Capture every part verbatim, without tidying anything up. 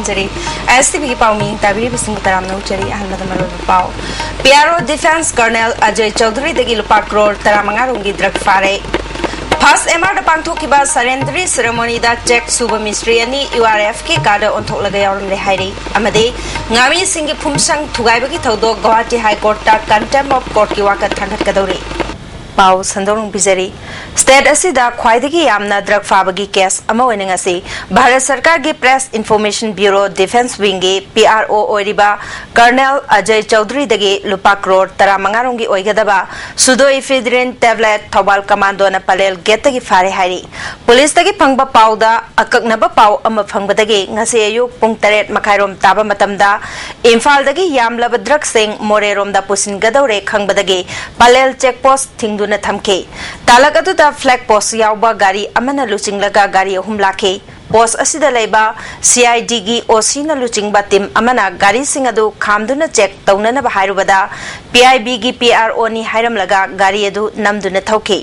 ꯆꯔꯤ꯫ ꯑꯦꯁ ꯇꯤ ꯚꯤꯒꯤ ꯄꯥꯎꯃꯤ ꯇꯥꯕꯤꯔꯤꯕꯁꯤꯡꯕꯨ ꯇꯔꯥꯝꯅ ꯑꯣꯛꯆꯔꯤ꯫ ꯑꯍꯥꯟꯕꯗ ꯃꯔꯨꯑꯣꯏꯕ ꯄꯥꯎ꯫ P R O defence colonel Ajay ꯆꯧꯙꯔꯤꯗꯒꯤ ꯂꯨꯄꯥ ꯀ꯭ꯔꯣꯔ ꯇꯔꯥꯃꯉꯥ ꯔꯣꯝꯒꯤ ꯗ꯭ꯔꯒ ꯐꯥꯔꯦ꯫ ꯐꯥꯔꯁ ꯑꯦꯝ ꯑꯥꯔꯗ ꯄꯥꯡꯊꯣꯛꯈꯤꯕ ꯁꯔꯦꯟꯗꯔꯤ ꯁꯦꯔꯦꯃꯣꯅꯤꯗ ꯆꯦꯛ ꯁꯨꯕ ꯃꯤꯁꯇ꯭ꯔꯤ ꯑꯅꯤ ꯌꯨ ꯑꯥꯔ ꯑꯦꯐꯀꯤ ꯀꯥꯗ ꯑꯣꯟꯊꯣꯛꯂꯒ ꯌꯥꯎꯔꯝꯂꯦ ꯍꯥꯏꯔꯤ꯫ ꯑꯃꯗꯤ ꯉꯥꯃꯤꯁꯤꯡꯒꯤ ꯐꯨꯝꯁꯪ ꯊꯨꯒꯥꯏꯕꯒꯤ ꯊꯧꯗꯣꯛ ꯒꯧꯍꯥꯇꯤ ꯍꯥꯏ ꯀꯣꯔꯠꯇ ꯀꯟꯇꯦꯝ ꯑꯣꯐ ꯀꯣꯔꯠꯀꯤ ꯋꯥꯀꯠ ꯊꯥꯡꯒꯠꯀꯗꯧꯔꯤ꯫ ꯄꯥꯎ ꯁꯟꯗꯣꯛꯅ ꯄꯤꯖꯔꯤ꯫ ꯁ꯭ꯇꯦꯠ ꯑꯁꯤꯗ ꯈ꯭ꯋꯥꯏꯗꯒꯤ ꯌꯥꯝꯅ ꯗ꯭ꯔꯒ ꯐꯥꯕꯒꯤ ꯀꯦꯁ ꯑꯃ ꯑꯣꯏꯅ ꯉꯁꯤ ꯚꯥꯔꯠ ꯁꯔꯀꯥꯔꯒꯤ ꯄ꯭ꯔꯦꯁ ꯏꯟꯐꯣꯔꯃꯦꯁꯟ ꯕ꯭ꯌꯨꯔꯣ ꯗꯤꯐꯦꯟꯁ ꯋꯤꯡꯒꯤ ꯄꯤ ꯑꯥꯔ ꯑꯣ ꯑꯣꯏꯔꯤꯕ ꯀꯔꯅꯦꯜ ꯑꯖꯌ ꯆꯧꯙꯔꯤꯗꯒꯤ ꯂꯨꯄꯥ ꯀ꯭ꯔꯣꯔ ꯇꯔꯥꯃꯉꯥ ꯔꯣꯝꯒꯤ ꯑꯣꯏꯒꯗꯕ ꯁꯨꯗꯣꯏꯐꯤꯗ꯭ꯔꯤꯟ ꯇꯦꯕ꯭ꯂꯦꯠ ꯊꯧꯕꯥꯜ ꯀꯃꯥꯟꯗꯣꯅ ꯄꯂꯦꯜ ꯒꯦꯠꯇꯒꯤ ꯐꯥꯔꯦ ꯍꯥꯏꯔꯤ꯫ ꯄꯨꯂꯤꯁꯇꯒꯤ ꯐꯪꯕ ꯄꯥꯎꯗ, ꯑꯀꯛꯅꯕ ꯄꯥꯎ ꯑꯃ ꯐꯪꯕꯗꯒꯤ ꯉꯁꯤ ꯑꯌꯨꯛ ꯄꯨꯡ ꯇꯔꯦꯠ ꯃꯈꯥꯏꯔꯣꯝ ꯇꯥꯕ ꯃꯇꯝꯗ ꯏꯝꯐꯥꯜꯗꯒꯤ ꯌꯥꯝꯂꯕ ꯗ꯭ꯔꯒꯁꯤꯡ ꯃꯣꯔꯦꯔꯣꯝꯗ ꯄꯨꯁꯤꯟꯒꯗꯧꯔꯦ ꯈꯪꯕꯗꯒꯤ ꯄꯂꯦꯜ ꯆꯦꯛ ꯄꯣꯁ ꯊꯤꯡꯗꯨꯅ ꯊꯝꯈꯤ꯫ ꯇꯥꯂꯛ ꯑꯗꯨꯗ ꯐ꯭ꯂꯦꯒ ꯄꯣꯁ ꯌꯥꯎꯕ ꯒꯥꯔꯤ ꯑꯃꯅ ꯂꯨꯆꯤꯡꯂꯒ ꯒꯥꯔꯤ ꯑꯍꯨꯝ ꯂꯥꯛꯈꯤ꯫ ꯄꯣꯁ ꯑꯁꯤꯗ ꯂꯩꯕ ꯁꯤ ꯑꯥꯏ ꯗꯤꯒꯤ ꯑꯣ ꯁꯤꯅ ꯂꯨꯆꯤꯡꯕ ꯇꯤꯝ ꯑꯃꯅ ꯒꯥꯔꯤꯁꯤꯡ ꯑꯗꯨ ꯈꯥꯝꯗꯨꯅ ꯆꯦꯛ ꯇꯧꯅꯅꯕ ꯍꯥꯏꯔꯨꯕꯗ, ꯄꯤ ꯑꯥꯏ ꯕꯤꯒꯤ ꯄꯤ ꯑꯥꯔ ꯑꯣꯅꯤ ꯍꯥꯏꯔꯝꯂꯒ ꯒꯥꯔꯤ ꯑꯗꯨ ꯅꯝꯗꯨꯅ ꯊꯧꯈꯤ꯫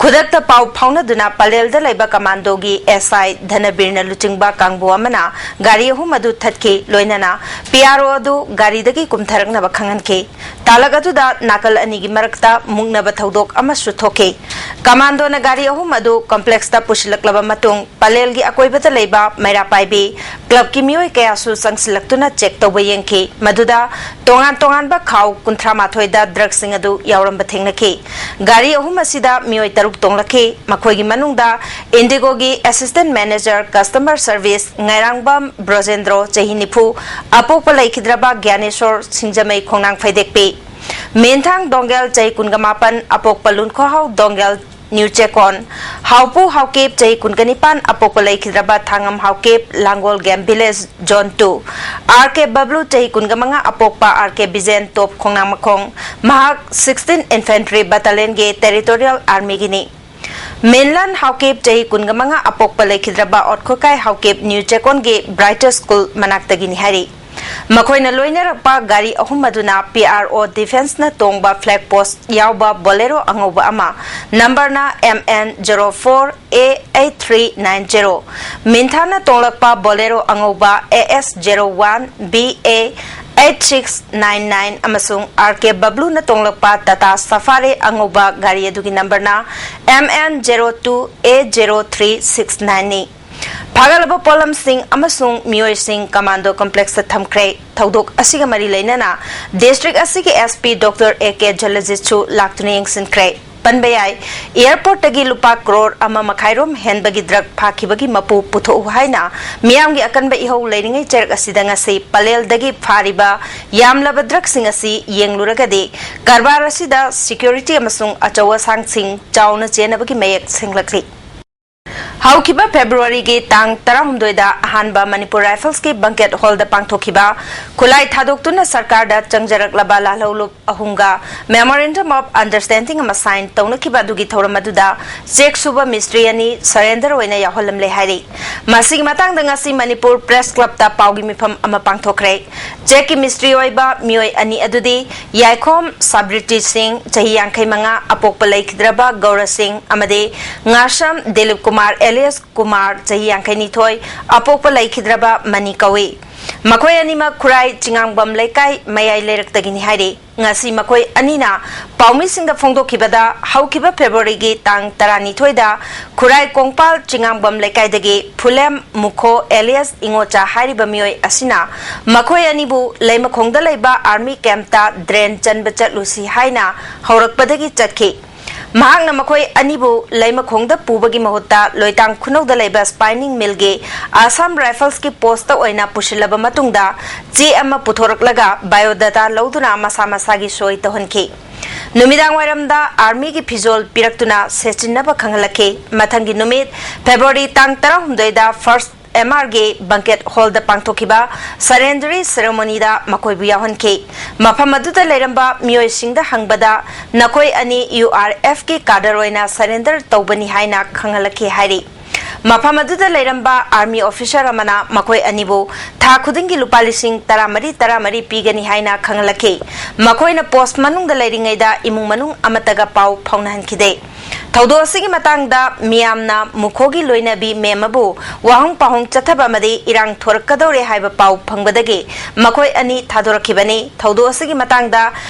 ꯈꯨꯗꯛꯇ ꯄꯥꯎ ꯐꯥꯎꯅꯗꯨꯅ ꯄꯂꯦꯜꯗ ꯂꯩꯕ ꯀꯃꯥꯟꯗꯣꯒꯤ ꯑꯦꯁ ꯑꯥꯏ ꯙꯅꯕꯤꯔꯅ ꯂꯨꯆꯤꯡꯕ ꯀꯥꯡꯕꯨ ꯑꯃꯅ ꯒꯥꯔꯤ ꯑꯍꯨꯝ ꯑꯗꯨ ꯊꯠꯈꯤ, ꯂꯣꯏꯅꯅ ꯄꯤ ꯑꯥꯔ ꯑꯣ ꯑꯗꯨ ꯒꯥꯔꯤꯗꯒꯤ ꯀꯨꯝꯊꯔꯛꯅꯕ ꯈꯪꯍꯟꯈꯤ꯫ ꯇꯥꯂꯛ ꯑꯗꯨꯗ ꯅꯥꯀꯜ ꯑꯅꯤꯒꯤ ꯃꯔꯛꯇ ꯃꯨꯛꯅꯕ ꯊꯧꯗꯣꯛ ꯑꯃꯁꯨ ꯊꯣꯛꯈꯤ꯫ ꯀꯃꯥꯟꯗꯣꯅ ꯒꯥꯔꯤ ꯑꯍꯨꯝ ꯑꯗꯨ ꯀꯣꯝꯄ꯭ꯂꯦꯛꯁꯇ ꯄꯨꯁꯤꯜꯂꯛꯂꯕ ꯃꯇꯨꯡ, ꯄꯂꯦꯜꯒꯤ ꯑꯀꯣꯏꯕꯗ ꯂꯩꯕ ꯃꯩꯔꯥ ꯄꯥꯏꯕꯤ ꯀ꯭ꯂꯕꯀꯤ ꯃꯤꯑꯣꯏ ꯀꯌꯥꯁꯨ ꯆꯪꯁꯤꯜꯂꯛꯇꯨꯅ ꯆꯦꯛ ꯇꯧꯕ ꯌꯦꯡꯈꯤ꯫ ꯃꯗꯨꯗ ꯇꯣꯉꯥꯟ ꯇꯣꯉꯥꯟꯕ ꯈꯥꯎ ꯀꯨꯟꯊ꯭ꯔꯥ ꯃꯥꯊꯣꯏꯗ ꯗ꯭ꯔꯒꯁꯤꯡ ꯑꯗꯨ ꯌꯥꯎꯔꯝꯕ ꯊꯦꯡꯅꯈꯤ꯫ ꯒꯥꯔꯤ ꯑꯍꯨꯝ ꯑꯁꯤꯗ ꯃꯤꯑꯣꯏ ꯇꯔꯨꯛ ꯇꯣꯡꯂꯛꯈꯤ꯫ ꯃꯈꯣꯏꯒꯤ ꯃꯅꯨꯡꯗ ꯏꯟꯗꯤꯒꯣꯒꯤ ꯑꯦꯁꯤꯁꯇꯦꯟ ꯃꯦꯅꯦꯖꯔ ꯀꯁꯇꯃꯔ ꯁꯔꯚꯤꯁ ꯉꯥꯏꯔꯥꯡꯕꯝ ꯕ꯭ꯔꯣꯖꯦꯟꯗ꯭ꯔꯣ, ꯆꯍꯤ ꯅꯤꯐꯨ, ꯑꯄꯣꯛꯄ ꯂꯩꯈꯤꯗ꯭ꯔꯕ ꯒ꯭ꯌꯥꯅꯦꯁꯣꯔ ꯁꯤꯡꯖꯃꯩ, ꯈꯣꯡꯅꯥꯡ ꯐꯩꯗꯦꯛꯄꯤ, ꯃꯦꯟꯊꯥꯡ ꯗꯣꯡꯒꯦꯜ, ꯆꯍꯤ ꯀꯨꯟꯒ ꯃꯥꯄꯟ, ꯑꯄꯣꯛꯄ ꯂꯨꯟꯈꯣꯍꯥꯎ ꯗꯣꯡꯒꯦꯜ, ꯅ꯭ꯌꯨ ꯆꯦꯀꯣꯟ, ꯍꯥꯎꯄꯨ ꯍꯥꯎꯀꯦꯞ, ꯆꯍꯤ ꯀꯨꯟꯒ ꯅꯤꯄꯥꯟ, ꯑꯄꯣꯛꯄ ꯂꯩꯈꯤꯗ꯭ꯔꯕ ꯊꯥꯡꯉꯝ Haokep, Langol game village, zone two, R K Bablu, ꯆꯍꯤ ꯀꯨꯟꯒ ꯃꯉꯥ, ꯑꯄꯣꯛꯄ ꯑꯥꯔ ꯀꯦ ꯕꯤꯖꯦꯟ, ꯇꯣꯞ ꯈꯣꯡꯅꯥꯡꯃꯈꯣꯡ, ꯃꯍꯥꯛ ꯁꯤꯛꯁꯇꯤꯟ ꯏꯟꯐꯦꯟꯇ꯭ꯔꯤ ꯕꯠꯇꯥꯂꯤꯌꯟꯒꯤ ꯇꯦꯔꯤꯇꯣꯔꯤꯌꯦꯜ ꯑꯥꯔꯃꯤꯒꯤꯅꯤ꯫ ꯃꯦꯟꯂꯟ ꯍꯥꯎꯀꯦꯞ, ꯆꯍꯤ ꯀꯨꯟꯒ ꯃꯉꯥ, ꯑꯄꯣꯛꯄ ꯂꯩꯈꯤꯗ꯭ꯔꯕ ꯑꯣꯠꯈꯣꯀꯥꯏ ꯍꯥꯎꯀꯦꯞ, ꯅ꯭ꯌꯨ ꯆꯦꯀꯣꯟꯒꯤ ꯕ꯭ꯔꯥꯏꯇꯔ ꯁ꯭ꯀꯨꯜ ꯃꯅꯥꯛꯇꯒꯤꯅꯤ ꯍꯥꯏꯔꯤ꯫ ꯃꯈꯣꯏꯅ ꯂꯣꯏꯅꯔꯛꯄ ꯒꯥꯔꯤ ꯑꯍꯨꯝ ꯑꯗꯨꯅ ꯄꯤ ꯑꯥꯔ ꯑꯣ ꯗꯤꯐꯦꯟꯁꯅ ꯇꯣꯡꯕ ꯐ꯭ꯂꯦꯒ ꯄꯣꯁ ꯌꯥꯎꯕ ꯕꯣꯂꯦꯔꯣ ꯑꯉꯧꯕ ꯑꯃ, ꯅꯝꯕꯔꯅ M N zero four A eight three nine zero, ꯃꯤꯟꯊꯥꯅ ꯇꯣꯡꯂꯛꯄ ꯕꯣꯂꯦꯔꯣ ꯑꯉꯧꯕ A S zero one B A eight six nine nine ꯑꯃꯁꯨꯡ R K ꯕꯕ꯭ꯂꯨꯅ ꯇꯣꯡꯂꯛꯄ ꯇꯥꯇꯥ ꯁꯐꯥꯔꯤ ꯑꯉꯧꯕ ꯒꯥꯔꯤ ꯑꯗꯨꯒꯤ ꯅꯝꯕꯔꯅ M N zero two A zero three six nine ꯅꯤ꯫ ꯐꯥꯒꯠꯂꯕ ꯄꯣꯠꯂꯝꯁꯤꯡ ꯑꯃꯁꯨꯡ ꯃꯤꯑꯣꯏꯁꯤꯡ ꯀꯃꯥꯟꯗꯣ ꯀꯝꯄ꯭ꯂꯦꯛꯁꯇ ꯊꯝꯈ꯭ꯔꯦ꯫ ꯊꯧꯗꯣꯛ ꯑꯁꯤꯒ ꯃꯔꯤ ꯂꯩꯅꯅ ꯗꯤꯁꯇ꯭ꯔꯤꯛ ꯑꯁꯤꯒꯤ S P Doctor A K ꯖꯂꯖꯤꯠꯁꯨ ꯂꯥꯛꯇꯨꯅ ꯌꯦꯡꯁꯤꯟꯈ꯭ꯔꯦ꯫ ꯄꯟꯕ ꯌꯥꯏ, ꯑꯦꯌꯔꯄꯣꯔꯠꯇꯒꯤ ꯂꯨꯄꯥ ꯀ꯭ꯔꯣꯔ ꯑꯃ ꯃꯈꯥꯏꯔꯣꯝ ꯍꯦꯟꯕꯒꯤ ꯗ꯭ꯔꯒ ꯐꯥꯈꯤꯕꯒꯤ ꯃꯄꯨ ꯄꯨꯊꯣꯛꯎ ꯍꯥꯏꯅ ꯃꯤꯌꯥꯝꯒꯤ ꯑꯀꯟꯕ ꯏꯍꯧ ꯂꯩꯔꯤꯉꯩ ꯆꯩꯔꯛ ꯑꯁꯤꯗ ꯉꯁꯤ ꯄꯂꯦꯜꯗꯒꯤ ꯐꯥꯔꯤꯕ ꯌꯥꯝꯂꯕ ꯗ꯭ꯔꯒꯁꯤꯡ ꯑꯁꯤ ꯌꯦꯡꯂꯨꯔꯒꯗꯤ ꯀꯔꯕꯥꯔ ꯑꯁꯤꯗ ꯁꯤꯀ꯭ꯌꯨꯔꯤꯇꯤ ꯑꯃꯁꯨꯡ ꯑꯆꯧ ꯑꯁꯥꯡꯁꯤꯡ ꯆꯥꯎꯅ ꯆꯦꯟꯅꯕꯒꯤ ꯃꯌꯦꯛ ꯁꯦꯡꯂꯛꯂꯤ꯫ ꯍꯧꯈꯤꯕ ꯐꯦꯕ꯭ꯔꯨꯋꯥꯔꯤꯒꯤ ꯇꯥꯡ ꯇꯔꯥꯍꯨꯝꯗꯣꯏꯗ ꯑꯍꯥꯟꯕ ꯃꯅꯤꯄꯨꯔ ꯔꯥꯏꯐꯜꯁꯀꯤ ꯕꯪꯀꯦꯠ ꯍꯣꯜꯗ ꯄꯥꯡꯊꯣꯛꯈꯤꯕ ꯈꯨꯠꯂꯥꯏ ꯊꯥꯗꯣꯛꯇꯨꯅ ꯁꯔꯀꯥꯔꯗ ꯆꯪꯖꯔꯛꯂꯕ ꯂꯥꯜꯍꯧꯂꯨꯞ ꯑꯍꯨꯝꯒ Memorandum of Understanding ꯑꯃ ꯁꯥꯏꯟ ꯇꯧꯅꯈꯤꯕ ꯑꯗꯨꯒꯤ ꯊꯧꯔꯝ ꯑꯗꯨꯗ ꯆꯦꯛ ꯁꯨꯕ ꯃꯤꯁꯇ꯭ꯔꯤ ꯑꯅꯤ ꯁꯔꯦꯟꯗꯔ ꯑꯣꯏꯅ ꯌꯥꯎꯍꯜꯂꯝꯂꯦ ꯍꯥꯏꯔꯤ꯫ ꯃꯁꯤꯒꯤ ꯃꯇꯥꯡꯗ ꯉꯁꯤ ꯃꯅꯤꯄꯨꯔ ꯄ꯭ꯔꯦꯁ ꯀ꯭ꯂꯕꯇ ꯄꯥꯎꯒꯤ ꯃꯤꯐꯝ ꯑꯃ ꯄꯥꯡꯊꯣꯛꯈ꯭ꯔꯦ꯫ ꯆꯦꯛꯀꯤ ꯃꯤꯁꯇ꯭ꯔꯤ ꯑꯣꯏꯕ ꯃꯤꯑꯣꯏ ꯑꯅꯤ ꯑꯗꯨꯗꯤ ꯌꯥꯏꯈꯣꯝ ꯁꯕ꯭ꯔꯤꯇꯤ ꯁꯤꯡ, ꯆꯍꯤ ꯌꯥꯡꯈꯩ ꯃꯉꯥ, ꯑꯄꯣꯛꯄ ꯂꯩꯈꯤꯗ꯭ꯔꯕ ꯒꯧꯔ ꯁꯤꯡ ꯑꯃꯗꯤ ꯉꯥꯁꯝ ꯗꯤꯂꯤꯞ ꯀꯨꯃꯥꯔ alias ꯀꯨꯃꯥꯔ, ꯆꯍꯤ ꯌꯥꯡꯈꯩ ꯅꯤꯊꯣꯏ, ꯑꯄꯣꯛꯄ ꯂꯩꯈꯤꯗ꯭ꯔꯕ ꯃꯅꯤ ꯀꯧꯏ꯫ ꯃꯈꯣꯏ ꯑꯅꯤꯃꯛ ꯈꯨꯔꯥꯏ ꯆꯤꯉꯥꯡꯕꯝ ꯂꯩꯀꯥꯏ ꯃꯌꯥꯏ ꯂꯩꯔꯛꯇꯒꯤꯅꯤ ꯍꯥꯏꯔꯤ꯫ ꯉꯁꯤ ꯃꯈꯣꯏ ꯑꯅꯤꯅ ꯄꯥꯎꯃꯤꯁꯤꯡꯗ ꯐꯣꯡꯗꯣꯛꯈꯤꯕꯗ, ꯍꯧꯈꯤꯕ ꯐꯦꯕ꯭ꯔꯨꯋꯥꯔꯤꯒꯤ ꯇꯥꯡ ꯇꯔꯥꯅꯤꯊꯣꯏꯗ ꯈꯨꯔꯥꯏ ꯀꯣꯡꯄꯥꯜ ꯆꯤꯉꯥꯡꯕꯝ ꯂꯩꯀꯥꯏꯗꯒꯤ ꯐꯨꯂꯦꯝ ꯃꯨꯈꯣ alias ꯏꯉꯣꯆꯥ ꯍꯥꯏꯔꯤꯕ ꯃꯤꯑꯣꯏ ꯑꯁꯤꯅ ꯃꯈꯣꯏ ꯑꯅꯤꯕꯨ ꯂꯩꯃꯈꯣꯡꯗ ꯂꯩꯕ ꯑꯥꯔꯃꯤ ꯀꯦꯝꯞꯇ ꯗ꯭ꯔꯦꯟ ꯆꯟꯕ ꯆꯠꯂꯨꯁꯤ ꯍꯥꯏꯅ ꯍꯧꯔꯛꯄꯗꯒꯤ ꯆꯠꯈꯤ꯫ ꯃꯍꯥꯛꯅ ꯃꯈꯣꯏ ꯑꯅꯤꯕꯨ ꯂꯩꯃꯈꯣꯡꯗ ꯄꯨꯕꯒꯤ ꯃꯍꯨꯠꯇ ꯂꯣꯏꯇꯥꯡ ꯈꯨꯅꯧꯗ ꯂꯩꯕ ꯁ꯭ꯄꯥꯏꯅꯤꯡ ꯃꯤꯜꯒꯤ ꯑꯁꯥꯝ ꯔꯥꯏꯐꯜꯁꯀꯤ ꯄꯣꯁꯇ ꯑꯣꯏꯅ ꯄꯨꯁꯤꯜꯂꯕ ꯃꯇꯨꯡꯗ ꯆꯦ ꯑꯃ ꯄꯨꯊꯣꯔꯛꯂꯒ ꯕꯥꯏꯑꯣꯗꯥꯇꯥ ꯂꯧꯗꯨꯅ ꯃꯁꯥ ꯃꯁꯥꯒꯤ ꯁꯣꯏ ꯇꯧꯍꯟꯈꯤ꯫ ꯅꯨꯃꯤꯗꯥꯡ ꯋꯥꯏꯔꯝꯗ ꯑꯥꯔꯃꯤꯒꯤ ꯐꯤꯖꯣꯜ ꯄꯤꯔꯛꯇꯨꯅ ꯁꯦꯠꯆꯤꯟꯅꯕ ꯈꯪꯍꯜꯂꯛꯈꯤ꯫ ꯃꯊꯪꯒꯤ ꯅꯨꯃꯤꯠ ꯐꯦꯕ꯭ꯔꯨꯋꯥꯔꯤ ꯇꯥꯡ ꯇꯔꯥꯍꯨꯝꯗꯣꯏꯗ ꯐꯥꯔꯁ ꯑꯦꯝ ꯑꯥꯔꯒꯤ ꯕꯪꯀꯦꯠ ꯍꯣꯜꯗ ꯄꯥꯡꯊꯣꯛꯈꯤꯕ ꯁꯔꯦꯟꯗꯔꯤ ꯁꯦꯔꯦꯃꯣꯅꯤꯗ ꯃꯈꯣꯏꯕꯨ ꯌꯥꯎꯍꯟꯈꯤ꯫ ꯃꯐꯝ ꯑꯗꯨꯗ ꯂꯩꯔꯝꯕ ꯃꯤꯑꯣꯏꯁꯤꯡꯗ ꯍꯪꯕꯗ ꯅꯈꯣꯏ ꯑꯅꯤ ꯌꯨ ꯑꯥꯔ ꯑꯦꯐꯀꯤ ꯀꯥꯗꯔ ꯑꯣꯏꯅ ꯁꯔꯦꯟꯗꯔ ꯇꯧꯕꯅꯤ ꯍꯥꯏꯅ ꯈꯪꯍꯜꯂꯛꯈꯤ ꯍꯥꯏꯔꯤ꯫ ꯃꯐꯝ ꯑꯗꯨꯗ ꯂꯩꯔꯝꯕ ꯑꯥꯔꯃꯤ ꯑꯣꯐꯤꯁꯥꯔ ꯑꯃꯅ ꯃꯈꯣꯏ ꯑꯅꯤꯕꯨ ꯊꯥ ꯈꯨꯗꯤꯡꯒꯤ ꯂꯨꯄꯥ ꯂꯤꯁꯤꯡ ꯇꯔꯥꯃꯔꯤ ꯇꯔꯥꯃꯔꯤ ꯄꯤꯒꯅꯤ ꯍꯥꯏꯅ ꯈꯪꯍꯜꯂꯛꯈꯤ꯫ ꯃꯈꯣꯏꯅ ꯄꯣꯁ ꯃꯅꯨꯡꯗ ꯂꯩꯔꯤꯉꯩꯗ ꯏꯃꯨꯡ ꯃꯅꯨꯡ ꯑꯃꯠꯇꯒ ꯄꯥꯎ ꯐꯥꯎꯅꯍꯟꯈꯤꯗꯦ꯫ ꯊꯧꯗꯣꯛ ꯑꯁꯤꯒꯤ ꯃꯇꯥꯡꯗ ꯃꯤꯌꯥꯝꯅ ꯃꯨꯈꯣꯒꯤ ꯂꯣꯏꯅꯕꯤ ꯃꯦꯝ ꯑꯃꯕꯨ ꯋꯥꯍꯪ ꯄꯥꯎꯍꯪ ꯆꯠꯊꯕ ꯑꯃꯗꯤ ꯏꯔꯥꯡ ꯊꯣꯔꯛꯀꯗꯧꯔꯦ ꯍꯥꯏꯕ ꯄꯥꯎ ꯐꯪꯕꯗꯒꯤ ꯃꯈꯣꯏ ꯑꯅꯤ ꯊꯥꯗꯣꯔꯛꯈꯤꯕꯅꯤ꯫ ꯊꯧꯗꯣꯛ ꯑꯁꯤꯒꯤ ꯃꯇꯥꯡꯗ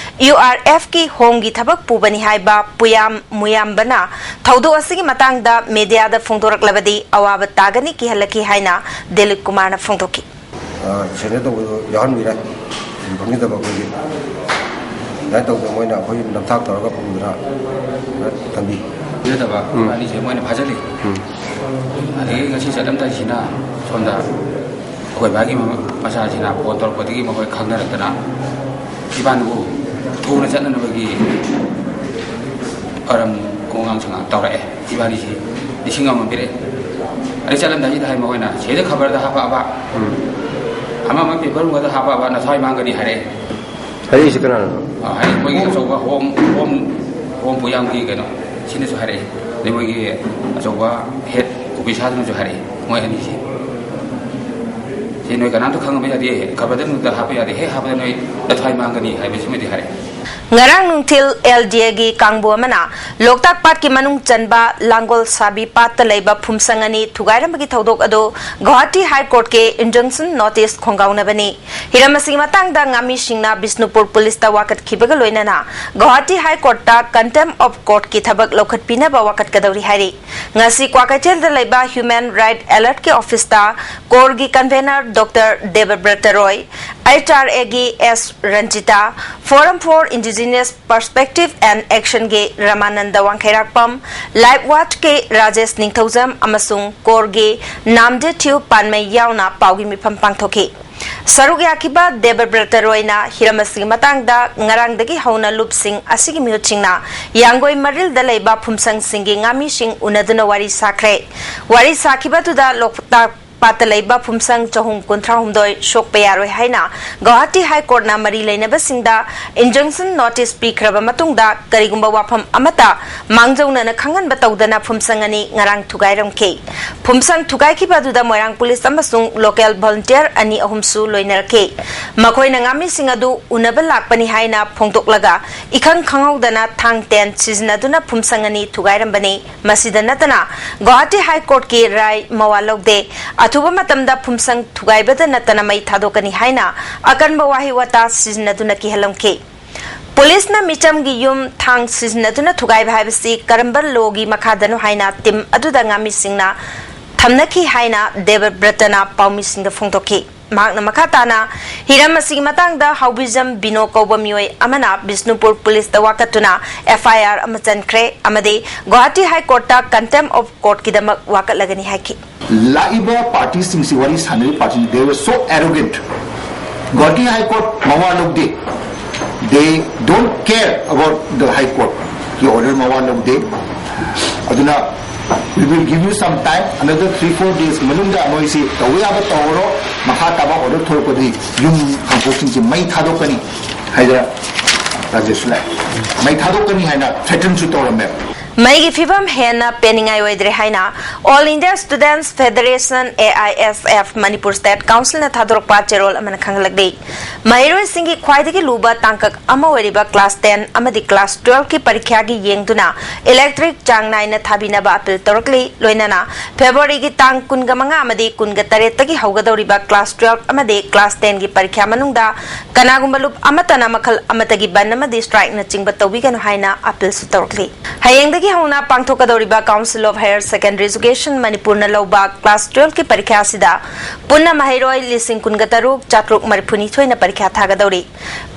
ꯌꯨ ꯑꯥꯔ ꯑꯦꯐꯀꯤ ꯍꯣꯝꯒꯤ ꯊꯕꯛ ꯄꯨꯕꯅꯤ ꯍꯥꯏꯕ ꯄꯨꯌꯥꯝ ꯃꯨꯌꯥꯝꯕꯅ ꯊꯧꯗꯣꯛ ꯑꯁꯤꯒꯤ ꯃꯇꯥꯡꯗ ꯃꯤꯗꯤꯌꯥꯗ ꯐꯣꯡꯗꯣꯔꯛꯂꯕꯗꯤ ꯑꯋꯥꯕ ꯇꯥꯒꯅꯤ ꯀꯤꯍꯜꯂꯛꯈꯤ ꯍꯥꯏꯅ ꯗꯤꯂꯤꯞ ꯀꯨꯃꯥꯔꯅ ꯐꯣꯡꯗꯣꯛꯈꯤ꯫ ꯁꯦꯟꯅ ꯇꯧꯕꯗꯣ ꯌꯥꯎꯍꯟꯕꯤꯔꯦ꯫ ꯐꯪꯈꯤꯗꯕ ꯑꯩꯈꯣꯏꯒꯤ ꯑꯗꯨꯃꯥꯏꯅ ꯇꯧꯗꯅ ꯃꯣꯏꯅ ꯑꯩꯈꯣꯏ ꯅꯝꯊꯥꯛ ꯇꯧꯔꯒ ꯄꯨꯗꯅ ꯊꯝꯕꯤ꯫ ꯄꯤꯔꯗꯕ ꯑꯅꯤꯁꯦ ꯃꯣꯏꯅ ꯐꯥꯖꯤꯜꯂꯤ꯫ ꯑꯗꯒꯤ ꯉꯁꯤ ꯆꯠꯂꯝꯗꯥꯏꯁꯤꯅ ꯁꯣꯝꯗ ꯑꯩꯈꯣꯏ ꯕꯥꯒꯤ ꯃꯆꯥꯁꯤꯅ ꯐꯣꯟ ꯇꯧꯔꯛꯄꯗꯒꯤ ꯃꯈꯣꯏ ꯈꯪꯅꯔꯛꯇꯅ ꯏꯕꯥꯅꯤꯕꯨ ꯊꯨꯅ ꯆꯠꯅꯅꯕꯒꯤ ꯑꯔꯝ ꯈꯣꯡꯉꯥꯡ ꯁꯉꯥꯡ ꯇꯧꯔꯛꯑꯦ꯫ ꯏꯕꯥꯅꯤꯁꯤ ꯂꯤꯁꯤꯡ ꯑꯃ ꯄꯤꯔꯛꯑꯦ꯫ ꯑꯗꯩ ꯆꯠꯂꯝꯗꯥꯏꯁꯤꯗ ꯍꯥꯏ ꯃꯈꯣꯏꯅ ꯁꯤꯗ ꯈꯕꯔꯗ ꯍꯥꯄꯛꯑꯕ, ꯑꯃ ꯑꯃ ꯄꯦꯄꯔ ꯅꯨꯡꯒꯗ ꯍꯥꯄꯛꯑꯕ ꯅꯊ꯭ꯋꯥꯏ ꯃꯥꯡꯒꯅꯤ ꯍꯥꯏꯔꯛꯑꯦ꯫ ꯍꯥꯏꯔꯛꯏꯁꯤ ꯀꯅꯥꯅꯣ? ꯑ, ꯍꯥꯏꯗꯤ ꯃꯣꯏꯒꯤ ꯑꯆꯧꯕ ꯍꯣꯝ ꯍꯣꯝ ꯍꯣꯝ ꯄꯨꯌꯥꯝꯒꯤ ꯀꯩꯅꯣ ꯁꯤꯅꯁꯨ ꯍꯥꯏꯔꯛꯑꯦ꯫ ꯑꯗꯩ ꯃꯣꯏꯒꯤ ꯑꯆꯧꯕ ꯍꯦꯠ ꯑꯣꯐꯤꯁꯥꯔꯗꯨꯅꯁꯨ ꯍꯥꯏꯔꯛꯑꯦ꯫ ꯃꯣꯏ ꯑꯅꯤꯁꯤ ꯁꯤ ꯅꯣꯏ ꯀꯅꯥꯝꯇ ꯈꯪꯕ ꯌꯥꯗꯦ, ꯈꯕꯔꯗ ꯅꯨꯡꯗ ꯍꯥꯞꯄ ꯌꯥꯗꯦ, ꯍꯦꯛ ꯍꯥꯞꯄꯗ ꯅꯣꯏ ꯅꯊ꯭ꯋꯥꯏ ꯃꯥꯡꯒꯅꯤ ꯍꯥꯏꯕꯁꯤꯃꯗꯤ ꯍꯥꯏꯔꯛꯑꯦ꯫ ꯉꯔꯥꯡ ꯅꯨꯡꯊꯤꯜ ꯑꯦꯜ ꯗꯤ ꯑꯦꯒꯤ ꯀꯥꯡꯕꯨ ꯑꯃꯅ ꯂꯣꯛꯇꯥꯛ ꯄꯥꯠꯀꯤ ꯃꯅꯨꯡ ꯆꯟꯕ ꯂꯥꯡꯒꯣꯜ ꯁꯥꯕꯤ ꯄꯥꯠꯇ ꯂꯩꯕ ꯐꯨꯝꯁꯪ ꯑꯅꯤ ꯊꯨꯒꯥꯏꯔꯝꯕꯒꯤ ꯊꯧꯗꯣꯛ ꯑꯗꯨ ꯒꯨꯋꯥꯍꯥꯇꯤ ꯍꯥꯏ ꯀꯣꯔꯠꯀꯤ injunction notice ꯈꯣꯡꯒꯥꯎꯅꯕꯅꯤ꯫ ꯍꯤꯔꯝ ꯑꯁꯤꯒꯤ ꯃꯇꯥꯡꯗ ꯉꯥꯃꯤꯁꯤꯡꯅ ꯕꯤꯁꯅꯨꯄꯨꯔ ꯄꯨꯂꯤꯁꯇ ꯋꯥꯀꯠꯈꯤꯕꯒ ꯂꯣꯏꯅꯅ ꯒꯨꯋꯥꯍꯥꯇꯤ ꯍꯥꯏ ꯀꯣꯔꯠꯇ contempt of courtꯀꯤ ꯊꯕꯛ ꯂꯧꯈꯠꯄꯤꯅꯕ ꯋꯥꯀꯠꯀꯗꯧꯔꯤ ꯍꯥꯏꯔꯤ꯫ ꯉꯁꯤ ꯀ꯭ꯋꯥꯀꯩꯊꯦꯜꯗ ꯂꯩꯕ Human Right Alertꯀꯤ ꯑꯣꯐꯤꯁꯇ ꯀꯣꯔꯒꯤ convener Doctor Debabrata Roy, H R ꯑꯦꯒꯤ S Ranjita, Forum for Indigenous Perspective and Actionꯒꯤ ꯔꯃꯥꯅꯟꯗ ꯋꯥꯡꯈꯩꯔꯥꯛꯄꯝ, ꯂꯥꯏꯐ ꯋꯥꯠꯆꯀꯤ ꯔꯥꯖꯦꯁ ꯅꯤꯡꯊꯧꯖꯝ ꯑꯃꯁꯨꯡ ꯀꯣꯔꯒꯤ ꯅꯥꯝꯗꯦꯊ꯭ꯌꯨ ꯄꯥꯟꯃꯩ ꯌꯥꯎꯅ ꯄꯥꯎꯒꯤ ꯃꯤꯐꯝ ꯄꯥꯡꯊꯣꯛꯈꯤ꯫ ꯁꯔꯨꯛ ꯌꯥꯈꯤꯕ ꯗꯦꯕꯕ꯭ꯔꯇ ꯔꯣꯏꯅ ꯍꯤꯔꯝ ꯑꯁꯤꯒꯤ ꯃꯇꯥꯡꯗ ꯉꯔꯥꯡꯗꯒꯤ ꯍꯧꯅ ꯂꯨꯞꯁꯤꯡ ꯑꯁꯤꯒꯤ ꯃꯤꯍꯨꯠꯁꯤꯡꯅ ꯌꯥꯡꯒꯣꯏ ꯃꯔꯤꯜꯗ ꯂꯩꯕ ꯐꯨꯝꯁꯪꯁꯤꯡꯒꯤ ꯉꯥꯃꯤꯁꯤꯡ ꯎꯅꯗꯨꯅ ꯋꯥꯔꯤ ꯁꯥꯈ꯭ꯔꯦ꯫ ꯋꯥꯔꯤ ꯁꯥꯈꯤꯕꯗꯨꯗ ꯂꯣꯛꯇꯥꯛ ꯄꯥꯠꯇ ꯂꯩꯕ ꯐꯨꯝꯁꯪ ꯆꯍꯨꯝ ꯀꯨꯟꯊ꯭ꯔꯥ ꯍꯨꯝꯗꯣꯏ ꯁꯣꯛꯄ ꯌꯥꯔꯣꯏ ꯍꯥꯏꯅ ꯒꯧꯍꯥꯇꯤ ꯍꯥꯏ ꯀꯣꯔꯠꯅ ꯃꯔꯤ ꯂꯩꯅꯕꯁꯤꯡꯗ injunction notice ꯄꯤꯈ꯭ꯔꯕ ꯃꯇꯨꯡꯗ, ꯀꯔꯤꯒꯨꯝꯕ ꯋꯥꯐꯝ ꯑꯃꯠꯇ ꯃꯥꯡꯖꯧꯅꯅ ꯈꯪꯍꯟꯕ ꯇꯧꯗꯅ ꯐꯨꯝꯁꯪ ꯑꯅꯤ ꯉꯔꯥꯡ ꯊꯨꯒꯥꯏꯔꯝꯈꯤ꯫ ꯐꯨꯝꯁꯪ ꯊꯨꯒꯥꯏꯈꯤꯕ ꯑꯗꯨꯗ ꯃꯣꯏꯔꯥꯡ ꯄꯨꯂꯤꯁ ꯑꯃꯁꯨꯡ local volunteer ꯑꯅꯤ ꯑꯍꯨꯝꯁꯨ ꯂꯣꯏꯅꯔꯛꯈꯤ꯫ ꯃꯈꯣꯏꯅ ꯉꯥꯃꯤꯁꯤꯡ ꯑꯗꯨ ꯎꯅꯕ ꯂꯥꯛꯄꯅꯤ ꯍꯥꯏꯅ ꯐꯣꯡꯗꯣꯛꯂꯒ, ꯏꯈꯪ ꯈꯪꯍꯧꯗꯅ ꯊꯥꯡ ꯇꯦꯟ ꯁꯤꯖꯤꯟꯅꯗꯨꯅ ꯐꯨꯝꯁꯪ ꯑꯅꯤ ꯊꯨꯒꯥꯏꯔꯝꯕꯅꯤ꯫ ꯃꯁꯤꯗ ꯅꯠꯇꯅ, ꯒꯧꯍꯥꯇꯤ ꯍꯥꯏ ꯀꯣꯔꯠꯀꯤ ꯔꯥꯏ ꯃꯋꯥ ꯂꯧꯗꯦ꯫ ꯑꯊꯨꯕ ꯃꯇꯝꯗ ꯐꯨꯝꯁꯪ ꯊꯨꯒꯥꯏꯕꯗ ꯅꯠꯇꯅ ꯃꯩ ꯊꯥꯗꯣꯛꯀꯅꯤ ꯍꯥꯏꯅ ꯑꯀꯟꯕ ꯋꯥꯍꯩ ꯋꯥꯇꯥ ꯁꯤꯖꯤꯟꯅꯗꯨꯅ ꯀꯤꯍꯜꯂꯝꯈꯤ꯫ ꯄꯨꯂꯤꯁꯅ ꯃꯤꯆꯝꯒꯤ ꯌꯨꯝ ꯊꯥꯡ ꯁꯤꯖꯤꯟꯅꯗꯨꯅ ꯊꯨꯒꯥꯏꯕ ꯍꯥꯏꯕꯁꯤ ꯀꯔꯝꯕ ꯂꯣꯒꯤ ꯃꯈꯥꯗꯅꯣ ꯍꯥꯏꯅ ꯇꯤꯝ ꯑꯗꯨꯗ ꯉꯥꯃꯤꯁꯤꯡꯅ ꯊꯝꯅꯈꯤ ꯍꯥꯏꯅ ꯗꯦꯕꯕ꯭ꯔꯇꯅ ꯄꯥꯎꯃꯤꯁꯤꯡꯗ ꯐꯣꯡꯗꯣꯛꯈꯤ꯫ ꯃꯍꯥꯛꯅ ꯃꯈꯥ ꯇꯥꯅ ꯍꯤꯔꯝ ꯑꯁꯤꯒꯤ ꯃꯇꯥꯡꯗ ꯍꯥꯎꯕꯤꯖꯝ ꯕꯤꯅꯣ ꯀꯧꯕ ꯃꯤꯑꯣꯏ ꯑꯃꯅ ꯕꯤꯁꯅꯨꯄꯨꯔ ꯄꯨꯂꯤꯁꯇ ꯋꯥꯀꯠꯇꯨꯅ F I R ꯑꯃ ꯆꯟꯈ꯭ꯔꯦ ꯑꯃꯗꯤ ꯒꯨꯋꯥꯍꯥꯇꯤ ꯍꯥꯏ ꯀꯣꯔꯠꯇ contempt of courtꯀꯤꯗꯃꯛ ꯋꯥꯀꯠꯂꯒꯅꯤ ꯍꯥꯏꯈꯤ꯫ ꯂꯥꯛꯏꯕ ꯄꯥꯔꯇꯤꯁꯤꯡꯁꯤ, ꯋꯥꯔꯤ ꯁꯥꯟꯅꯔꯤꯕ ꯄꯥꯔꯇꯤꯁꯤꯡ, they were so arrogant. Guwahati high court ꯃꯋꯥ ꯂꯧꯗꯦ꯫ They don't care about the high courtꯀꯤ order ꯃꯋꯥ ꯂꯧꯗꯦ꯫ ꯑꯗꯨꯅ we will give you some time, another three four days ꯃꯅꯨꯡꯗ ꯅꯣꯏꯁꯤ ꯇꯧꯕ ꯌꯥꯕ ꯇꯧꯔꯣ, ꯃꯈꯥ ꯇꯥꯕ order ꯊꯣꯛꯂꯛꯄꯗꯤ ꯌꯨꯝ ꯀꯥꯡꯄꯣꯛꯁꯤꯡꯁꯤ ꯃꯩ ꯊꯥꯗꯣꯛꯀꯅꯤ ꯍꯥꯏꯗꯅ ꯔꯥꯖꯦꯁꯁꯨ ꯂꯥꯛꯑꯦ꯫ ꯃꯩ ꯊꯥꯗꯣꯛꯀꯅꯤ ꯍꯥꯏꯅ threatenꯁꯨ ꯇꯧꯔꯝꯃꯦ꯫ ꯃꯩꯒꯤ ꯐꯤꯕꯝ ꯍꯦꯟꯅ ꯄꯦꯟꯅꯤꯡꯉꯥꯏ ꯑꯣꯏꯗ꯭ꯔꯦ ꯍꯥꯏꯅ All India Students Federation, A I S F, Manipur State Councilꯅ ꯊꯥꯗꯣꯔꯛꯄ ꯆꯦꯔꯣꯜ ꯑꯃꯅ ꯈꯪꯍꯜꯂꯛꯂꯤ꯫ ꯃꯍꯩꯔꯣꯏꯁꯤꯡꯒꯤ ꯈ꯭ꯋꯥꯏꯗꯒꯤ ꯂꯨꯕ ꯇꯥꯡꯀꯛ ꯑꯃ ꯑꯣꯏꯔꯤꯕ class ten ꯑꯃꯗꯤ class twelveꯀꯤ ꯄꯔꯤꯈ꯭ꯌꯥꯒꯤ ꯌꯦꯡꯗꯨꯅ electric ꯆꯥꯡ ꯅꯥꯏꯅ ꯊꯥꯕꯤꯅꯕ appeal ꯇꯧꯔꯛꯂꯤ꯫ ꯂꯣꯏꯅꯅ Februaryꯒꯤ ꯇꯥꯡ ꯀꯨꯟꯒ ꯃꯉꯥ ꯑꯃꯗꯤ ꯀꯨꯟꯒ ꯇꯔꯦꯠꯇꯒꯤ ꯍꯧꯒꯗꯧꯔꯤꯕ class twelve ꯑꯃꯗꯤ class tenꯒꯤ ꯄꯔꯤꯈ꯭ꯌꯥ ꯃꯅꯨꯡꯗ ꯀꯅꯥꯒꯨꯝꯕ ꯂꯨꯞ ꯑꯃꯠꯇꯅ ꯃꯈꯜ ꯑꯃꯠꯇꯒꯤ ꯕꯟ ꯑꯃꯗꯤ strikeꯅꯆꯤꯡꯕ ꯇꯧꯕꯤꯒꯅꯨ ꯍꯥꯏꯅ appealꯁꯨ ꯇꯧꯔꯛꯂꯤ꯫ ꯍꯌꯦꯡꯗꯒꯤ ꯍꯧꯅ ꯄꯥꯡꯊꯣꯛꯀꯗꯧꯔꯤꯕ Council of Higher Secondary Education ꯃꯅꯤꯄꯨꯔꯅ ꯂꯧꯕ class twelveꯀꯤ ꯄꯔꯤꯈ꯭ꯌꯥ ꯑꯁꯤꯗ ꯄꯨꯟꯅ ꯃꯍꯩꯔꯣꯏ ꯂꯤꯁꯤꯡ ꯀꯨꯟꯒ ꯇꯔꯨꯛ ꯆꯥꯇ꯭ꯔꯨꯛ ꯃꯔꯤꯐꯨꯅꯤꯊꯣꯏꯅ ꯄꯔꯤꯈ꯭ꯌꯥ ꯊꯥꯒꯗꯧꯔꯤ꯫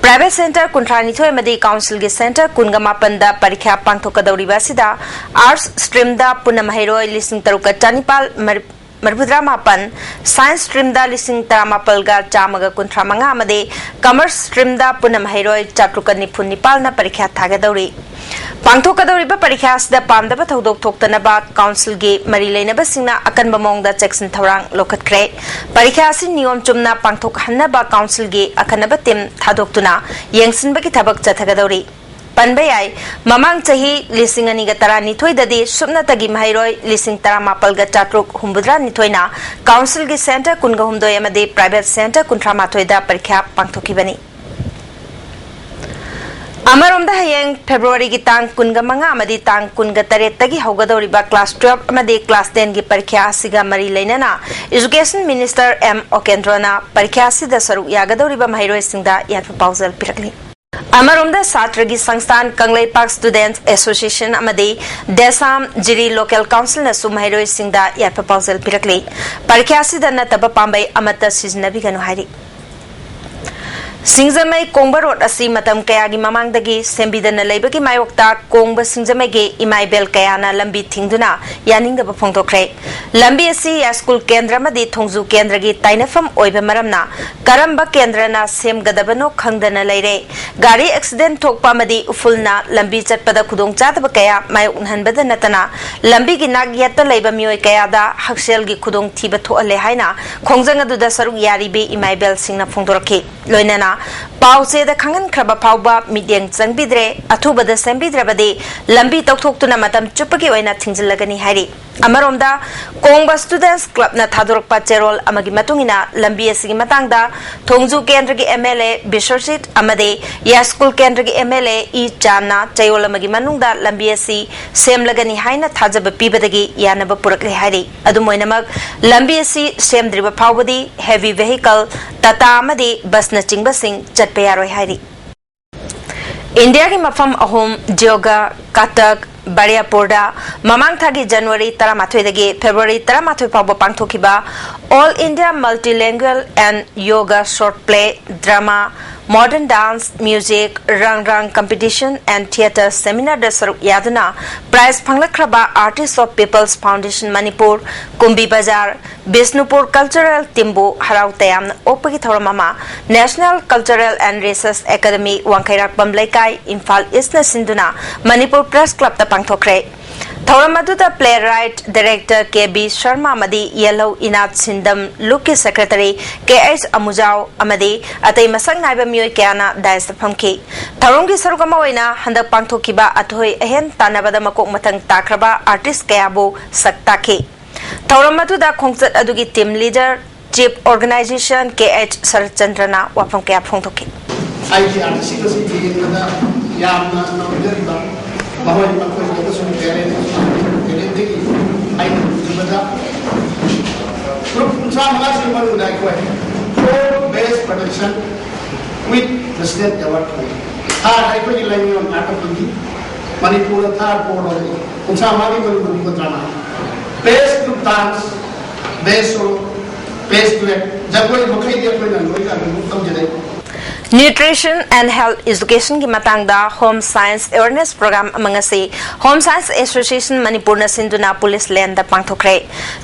Private centre ꯀꯨꯟꯊ꯭ꯔꯥꯅꯤꯊꯣꯏ ꯑꯃꯗꯤ Councilꯒꯤ centre ꯀꯨꯟꯒ ꯃꯥꯄꯟꯗ ꯄꯔꯤꯈ꯭ꯌꯥ ꯄꯥꯡꯊꯣꯛꯀꯗꯧꯔꯤꯕ ꯑꯁꯤꯗ Arts streamꯗ ꯄꯨꯟꯅ ꯃꯍꯩꯔꯣꯏ ꯂꯤꯁꯤꯡ ꯇꯔꯨꯛꯀ ꯆꯥꯅꯤꯄꯥꯜ ꯃꯔꯤ-, ꯃꯔꯤꯐꯨꯇꯔꯥ ꯃꯥꯄꯟ, ꯁꯥꯏꯟꯁ ꯁ꯭ꯇ꯭ꯔꯤꯝꯗ ꯂꯤꯁꯤꯡ ꯇꯔꯥꯃꯥꯄꯜꯒ ꯆꯥꯝꯃꯒ ꯀꯨꯟꯊ꯭ꯔꯥ ꯃꯉꯥ ꯑꯃꯗꯤ ꯀꯃꯔꯁ ꯁ꯭ꯇ꯭ꯔꯤꯝꯗ ꯄꯨꯟꯅ ꯃꯍꯩꯔꯣꯏ ꯆꯥꯇ꯭ꯔꯨꯛꯀ ꯅꯤꯐꯨ ꯅꯤꯄꯥꯜꯅ ꯄꯔꯤꯈ꯭ꯌꯥ ꯊꯥꯒꯗꯧꯔꯤ꯫ ꯄꯥꯡꯊꯣꯛꯀꯗꯧꯔꯤꯕ ꯄꯔꯤꯈ꯭ꯌꯥ ꯑꯁꯤꯗ ꯄꯥꯝꯗꯕ ꯊꯧꯗꯣꯛ ꯊꯣꯛꯇꯅꯕ ꯀꯥꯎꯟꯁꯤꯜꯒꯤ ꯃꯔꯤ ꯂꯩꯅꯕꯁꯤꯡꯅ ꯑꯀꯟꯕ ꯃꯑꯣꯡꯗ ꯆꯦꯛꯁꯤꯟ ꯊꯧꯔꯥꯡ ꯂꯧꯈꯠꯈ꯭ꯔꯦ꯫ ꯄꯔꯤꯈ꯭ꯌꯥ ꯑꯁꯤ ꯅꯤꯌꯣꯝ ꯆꯨꯝꯅ ꯄꯥꯡꯊꯣꯛꯍꯟꯅꯕ ꯀꯥꯎꯟꯁꯤꯜꯒꯤ ꯑꯈꯟꯅꯕ ꯇꯤꯝ ꯊꯥꯗꯣꯛꯇꯨꯅ ꯌꯦꯡꯁꯤꯟꯕꯒꯤ ꯊꯕꯛ ꯆꯠꯊꯒꯗꯧꯔꯤ꯫ ꯄꯟꯕ ꯌꯥꯏ, ꯃꯃꯥꯡ ꯆꯍꯤ ꯂꯤꯁꯤꯡ ꯑꯅꯤꯒ ꯇꯔꯥꯅꯤꯊꯣꯏꯗꯗꯤ ꯁꯨꯞꯅꯇꯒꯤ ꯃꯍꯩꯔꯣꯏ ꯂꯤꯁꯤꯡ ꯇꯔꯥꯃꯥꯄꯜꯒ ꯆꯥꯇ꯭ꯔꯨꯛ ꯍꯨꯝꯐꯨꯇꯔꯥꯅꯤꯊꯣꯏꯅ ꯀꯥꯎꯟꯁꯤꯜꯒꯤ ꯁꯦꯟꯇꯔ ꯀꯨꯟꯒ ꯍꯨꯝꯗꯣꯏ ꯑꯃꯗꯤ ꯄ꯭ꯔꯥꯏꯚꯦꯠ ꯁꯦꯟꯇꯔ ꯀꯨꯟꯊ꯭ꯔꯥ ꯃꯥꯊꯣꯏꯗ ꯄꯔꯤꯈ꯭ꯌꯥ ꯄꯥꯡꯊꯣꯛꯈꯤꯕꯅꯤ꯫ ꯑꯃꯔꯣꯝꯗ, ꯍꯌꯦꯡ ꯐꯦꯕ꯭ꯔꯨꯋꯥꯔꯤꯒꯤ ꯇꯥꯡ ꯀꯨꯟꯒ ꯃꯉꯥ ꯑꯃꯗꯤ ꯇꯥꯡ ꯀꯨꯟꯒ ꯇꯔꯦꯠꯇꯒꯤ ꯍꯧꯒꯗꯧꯔꯤꯕ ꯀ꯭ꯂꯥꯁ ꯇꯨꯋꯦꯜꯐ ꯑꯃꯗꯤ ꯀ꯭ꯂꯥꯁ ꯇꯦꯟꯒꯤ ꯄꯔꯤꯈ꯭ꯌꯥ ꯑꯁꯤꯒ ꯃꯔꯤ ꯂꯩꯅꯅ ꯏꯖꯨꯀꯦꯁꯟ ꯃꯤꯅꯤꯁꯇꯔ ꯑꯦꯝ ꯑꯣꯀꯦꯟꯗ꯭ꯔꯣꯅ ꯄꯔꯤꯈ꯭ꯌꯥ ꯑꯁꯤꯗ ꯁꯔꯨꯛ ꯌꯥꯒꯗꯧꯔꯤꯕ ꯃꯍꯩꯔꯣꯏꯁꯤꯡꯗ ꯌꯥꯏꯐ ꯄꯥꯎꯖꯦꯜ ꯄꯤꯔꯛꯂꯤ꯫ ꯑꯃꯔꯣꯝꯗ, ꯁꯥꯇ꯭ꯔꯒꯤ ꯁꯪꯁꯊꯥꯟ ꯀꯪꯂꯩꯄꯥꯛ ꯁ꯭ꯇꯨꯗꯦꯟꯠꯁ ꯑꯦꯁꯣꯁꯤꯌꯦꯁꯟ ꯑꯃꯗꯤ ꯗꯦꯁꯥꯝ ꯖꯤꯔꯤ ꯂꯣꯀꯦꯜ ꯀꯥꯎꯟꯁꯤꯜꯅꯁꯨ ꯃꯍꯩꯔꯣꯏꯁꯤꯡꯗ ꯌꯥꯏꯐ ꯄꯥꯎꯖꯦꯜ ꯄꯤꯔꯛꯂꯤ꯫ ꯄꯔꯤꯈ꯭ꯌꯥ ꯑꯁꯤꯗ ꯅꯠꯇꯕ ꯄꯥꯝꯕꯩ ꯑꯃꯠꯇ ꯁꯤꯖꯤꯟꯅꯕꯤꯒꯅꯨ ꯍꯥꯏꯔꯤ꯫ ꯁꯤꯡꯖꯃꯩ ꯀꯣꯡꯕ ꯔꯣꯗ ꯑꯁꯤ ꯃꯇꯝ ꯀꯌꯥꯒꯤ ꯃꯃꯥꯡꯗꯒꯤ ꯁꯦꯝꯕꯤꯗꯅ ꯂꯩꯕꯒꯤ ꯃꯥꯌꯣꯛꯇ ꯀꯣꯡꯕ ꯁꯤꯡꯖꯃꯩꯒꯤ ꯏꯃꯥ ꯏꯕꯦꯜ ꯀꯌꯥꯅ ꯂꯝꯕꯤ ꯊꯤꯡꯗꯨꯅ ꯌꯥꯅꯤꯡꯗꯕ ꯐꯣꯡꯗꯣꯛꯈ꯭ꯔꯦ꯫ ꯂꯝꯕꯤ ꯑꯁꯤ ꯌꯥꯏꯁ꯭ꯀꯨꯜ ꯀꯦꯟꯗ꯭ꯔ ꯑꯃꯗꯤ ꯊꯣꯡꯖꯨ ꯀꯦꯟꯗ꯭ꯔꯒꯤ ꯇꯥꯏꯅꯐꯝ ꯑꯣꯏꯕ ꯃꯔꯝꯅ ꯀꯔꯝꯕ ꯀꯦꯟꯗ꯭ꯔꯅ ꯁꯦꯝꯒꯗꯕꯅꯣ ꯈꯪꯗꯅ ꯂꯩꯔꯦ꯫ ꯒꯥꯔꯤ ꯑꯦꯛꯁꯤꯗꯦꯟꯠ ꯊꯣꯛꯄ ꯑꯃꯗꯤ ꯎꯐꯨꯜꯅ ꯂꯝꯕꯤ ꯆꯠꯄꯗ ꯈꯨꯗꯣꯡꯆꯥꯗꯕ ꯀꯌꯥ ꯃꯥꯌꯣꯛꯅꯍꯟꯕꯗ ꯅꯠꯇꯅ ꯂꯝꯕꯤꯒꯤ ꯅꯥꯛ ꯌꯦꯠꯇ ꯂꯩꯕ ꯃꯤꯑꯣꯏ ꯀꯌꯥꯗ ꯍꯛꯁꯦꯜꯒꯤ ꯈꯨꯗꯣꯡꯊꯤꯕ ꯊꯣꯛꯍꯜꯂꯦ ꯍꯥꯏꯅ ꯈꯣꯡꯖꯪ ꯑꯗꯨꯗ ꯁꯔꯨꯛ ꯌꯥꯔꯤꯕꯤ ꯏꯃꯥ ꯏꯕꯦꯜꯁꯤꯡꯅ ꯐꯣꯡꯗꯣꯔꯛꯈꯤ꯫ ꯂꯣꯏꯅꯅ ꯄꯥꯎ ꯆꯦꯗ ꯈꯪꯍꯟꯈ꯭ꯔꯕ ꯐꯥꯎꯕ ꯃꯤꯠꯌꯦꯡ ꯆꯪꯕꯤꯗ꯭ꯔꯦ꯫ ꯑꯊꯨꯕꯗ ꯁꯦꯝꯕꯤꯗ꯭ꯔꯕꯗꯤ ꯂꯝꯕꯤ ꯇꯧꯊꯣꯛꯇꯨꯅ ꯃꯇꯝ ꯆꯨꯞꯄꯒꯤ ꯑꯣꯏꯅ ꯊꯤꯡꯖꯤꯜꯂꯒꯅꯤ ꯍꯥꯏꯔꯤ꯫ ꯑꯃꯔꯣꯝꯗ, ꯀꯣꯡꯕ ꯁ꯭ꯇꯨꯗꯦꯟꯠꯁ ꯀ꯭ꯂꯕꯅ ꯊꯥꯗꯣꯔꯛꯄ ꯆꯦꯔꯣꯜ ꯑꯃꯒꯤ ꯃꯇꯨꯡ ꯏꯟꯅ ꯂꯝꯕꯤ ꯑꯁꯤꯒꯤ ꯃꯇꯥꯡꯗ ꯊꯣꯡꯖꯨ ꯀꯦꯟꯗ꯭ꯔꯒꯤ ꯑꯦꯝ ꯑꯦꯜ ꯑꯦ ꯕꯤꯁ꯭ꯋꯖꯤꯠ ꯑꯃꯗꯤ ꯌꯥꯏꯁ꯭ꯀꯨꯜ ꯀꯦꯟꯗ꯭ꯔꯒꯤ ꯑꯦꯝ ꯑꯦꯜ ꯑꯦ ꯏ ꯆꯥꯟꯅ ꯆꯌꯣꯜ ꯑꯃꯒꯤ ꯃꯅꯨꯡꯗ ꯂꯝꯕꯤ ꯑꯁꯤ ꯁꯦꯝꯂꯒꯅꯤ ꯍꯥꯏꯅ ꯊꯥꯖꯕ ꯄꯤꯕꯗꯒꯤ ꯌꯥꯅꯕ ꯄꯨꯔꯛꯂꯦ ꯍꯥꯏꯔꯤ꯫ ꯑꯗꯨꯝ ꯑꯣꯏꯅꯃꯛ, ꯂꯝꯕꯤ ꯑꯁꯤ ꯁꯦꯝꯗ꯭ꯔꯤꯕ ꯐꯥꯎꯕꯗꯤ ꯍꯦꯚꯤ ꯚꯦꯍꯤꯀꯜ, ꯇꯥꯇꯥ ꯑꯃꯗꯤ ꯕꯁꯅꯆꯤꯡꯕꯁꯤꯡ ꯆꯠꯄ ꯌꯥꯔꯣꯏ ꯍꯥꯏꯔꯤ꯫ ꯏꯟꯗꯤꯌꯥꯒꯤ ꯃꯐꯝ ꯑꯍꯨꯝ, ꯗꯤꯌꯣꯒ, ꯀꯇꯛ, ꯕꯥꯔꯤꯌꯥꯄꯨꯔꯗ ꯃꯃꯥꯡ ꯊꯥꯒꯤ ꯖꯅꯋꯥꯔꯤ ꯇꯔꯥꯃꯥꯊꯣꯏꯗꯒꯤ ꯐꯦꯕ꯭ꯔꯨꯋꯥꯔꯤ ꯇꯔꯥꯃꯥꯊꯣꯏ ꯐꯥꯎꯕ ꯄꯥꯡꯊꯣꯛꯈꯤꯕ All India Multilingual and Yoga Short Play Drama modern dance, music, rang rang competition and theatre seminar ꯗ ꯁꯔꯨꯛ ꯌꯥꯗꯨꯅ prize ꯐꯪꯂꯛꯈ꯭ꯔꯕ Artist of People's Foundation Manipur, ꯀꯨꯝꯕꯤ ꯕꯖꯥꯔ, ꯕꯤꯁꯅꯨꯄꯨꯔ cultural team ꯕꯨ ꯍꯔꯥꯎ ꯇꯌꯥꯝꯅ ꯑꯣꯛꯄꯒꯤ ꯊꯧꯔꯝ ꯑꯃ National Cultural and Research Academy, ꯋꯥꯡꯈꯩꯔꯥꯛꯄꯝ ꯂꯩꯀꯥꯏ, ꯏꯝꯐꯥꯜ East ꯅ ꯁꯤꯟꯗꯨꯅ Manipur Press Club ꯇ ꯄꯥꯡꯊꯣꯛꯈ꯭ꯔꯦ꯫ ꯊꯧꯔꯝ ꯑꯗꯨꯗ playwright director ꯀꯦ ꯕꯤ ꯁꯔꯃ ꯑꯃꯗꯤ ꯌꯦꯜꯍꯧ ꯏꯅꯥꯠ ꯁꯤꯟꯗꯝ ꯂꯨꯞꯀꯤ secretary ꯀꯦ ꯑꯩꯆ ꯑꯃꯨꯖꯥꯎ ꯑꯃꯗꯤ ꯑꯇꯩ ꯃꯁꯛ ꯅꯥꯏꯕ ꯃꯤꯑꯣꯏ ꯀꯌꯥꯅ dais ꯇ ꯐꯝꯈꯤ꯫ ꯊꯧꯔꯝꯒꯤ ꯁꯔꯨꯛ ꯑꯃ ꯑꯣꯏꯅ ꯍꯟꯗꯛ ꯄꯥꯡꯊꯣꯛꯈꯤꯕ ꯑꯊꯣꯏ ꯑꯍꯦꯟ ꯇꯥꯟꯅꯕꯗ ꯃꯀꯣꯛ ꯃꯊꯪ ꯇꯥꯈ꯭ꯔꯕ artist ꯀꯌꯥꯕꯨ ꯁꯛ ꯇꯥꯛꯈꯤ꯫ ꯊꯧꯔꯝ ꯑꯗꯨꯗ ꯈꯣꯡꯆꯠ ꯑꯗꯨꯒꯤ team leader, chief organization ꯀꯦ ꯑꯩꯆ ꯁꯔꯠꯆꯟꯗ꯭ꯔꯅ ꯋꯥꯐꯝ ꯀꯌꯥ ꯐꯣꯡꯗꯣꯛꯈꯤ꯫ ꯑꯩꯒꯤ artist ꯁꯤꯡ ꯑꯁꯤ ꯌꯦꯡꯕꯗ ꯌꯥꯝꯅ ꯅꯣꯛꯆꯔꯤꯕ ꯃꯈꯣꯏ, ꯃꯈꯣꯏ ꯑꯃꯁꯨꯡ talent, talent ꯗꯒꯤ ꯑꯩꯅ ꯎꯖꯕꯗ group ꯀꯨꯟꯊ꯭ꯔꯥ ꯃꯉꯥꯁꯤ ꯃꯅꯨꯡꯗ ꯑꯩꯈꯣꯏ four best production with the state award ꯐꯪꯉꯤ꯫ Third ꯑꯩꯈꯣꯏꯒꯤ ꯂꯩꯃꯌꯣꯟ art ꯐꯪꯉꯤ꯫ ꯃꯅꯤꯄꯨꯔꯗ third four ꯂꯧꯔꯛꯏ꯫ ꯀꯨꯟꯊ꯭ꯔꯥ ꯃꯉꯥꯒꯤ ꯃꯅꯨꯡꯗ ꯀꯨꯟꯊ꯭ꯔꯥ ꯃꯉꯥ꯫ Best group dance, best solo, best duet, ꯖꯒꯣꯏ ꯃꯈꯩꯗꯤ ꯑꯩꯈꯣꯏꯅ ꯂꯣꯏꯅ ꯑꯗꯨꯝ ꯇꯧꯖꯔꯛꯏ꯫ Nutrition and Health Education ꯒꯤ ꯃꯇꯥꯡꯗ Home Science Awareness Program ꯑꯃ ꯉꯁꯤ Home Science Association ꯃꯅꯤꯄꯨꯔꯅ ꯁꯤꯟꯗꯨꯅ ꯄꯨꯂꯤꯁ ꯂꯦꯟꯗ ꯄꯥꯡꯊꯣꯛꯈ꯭ꯔꯦ꯫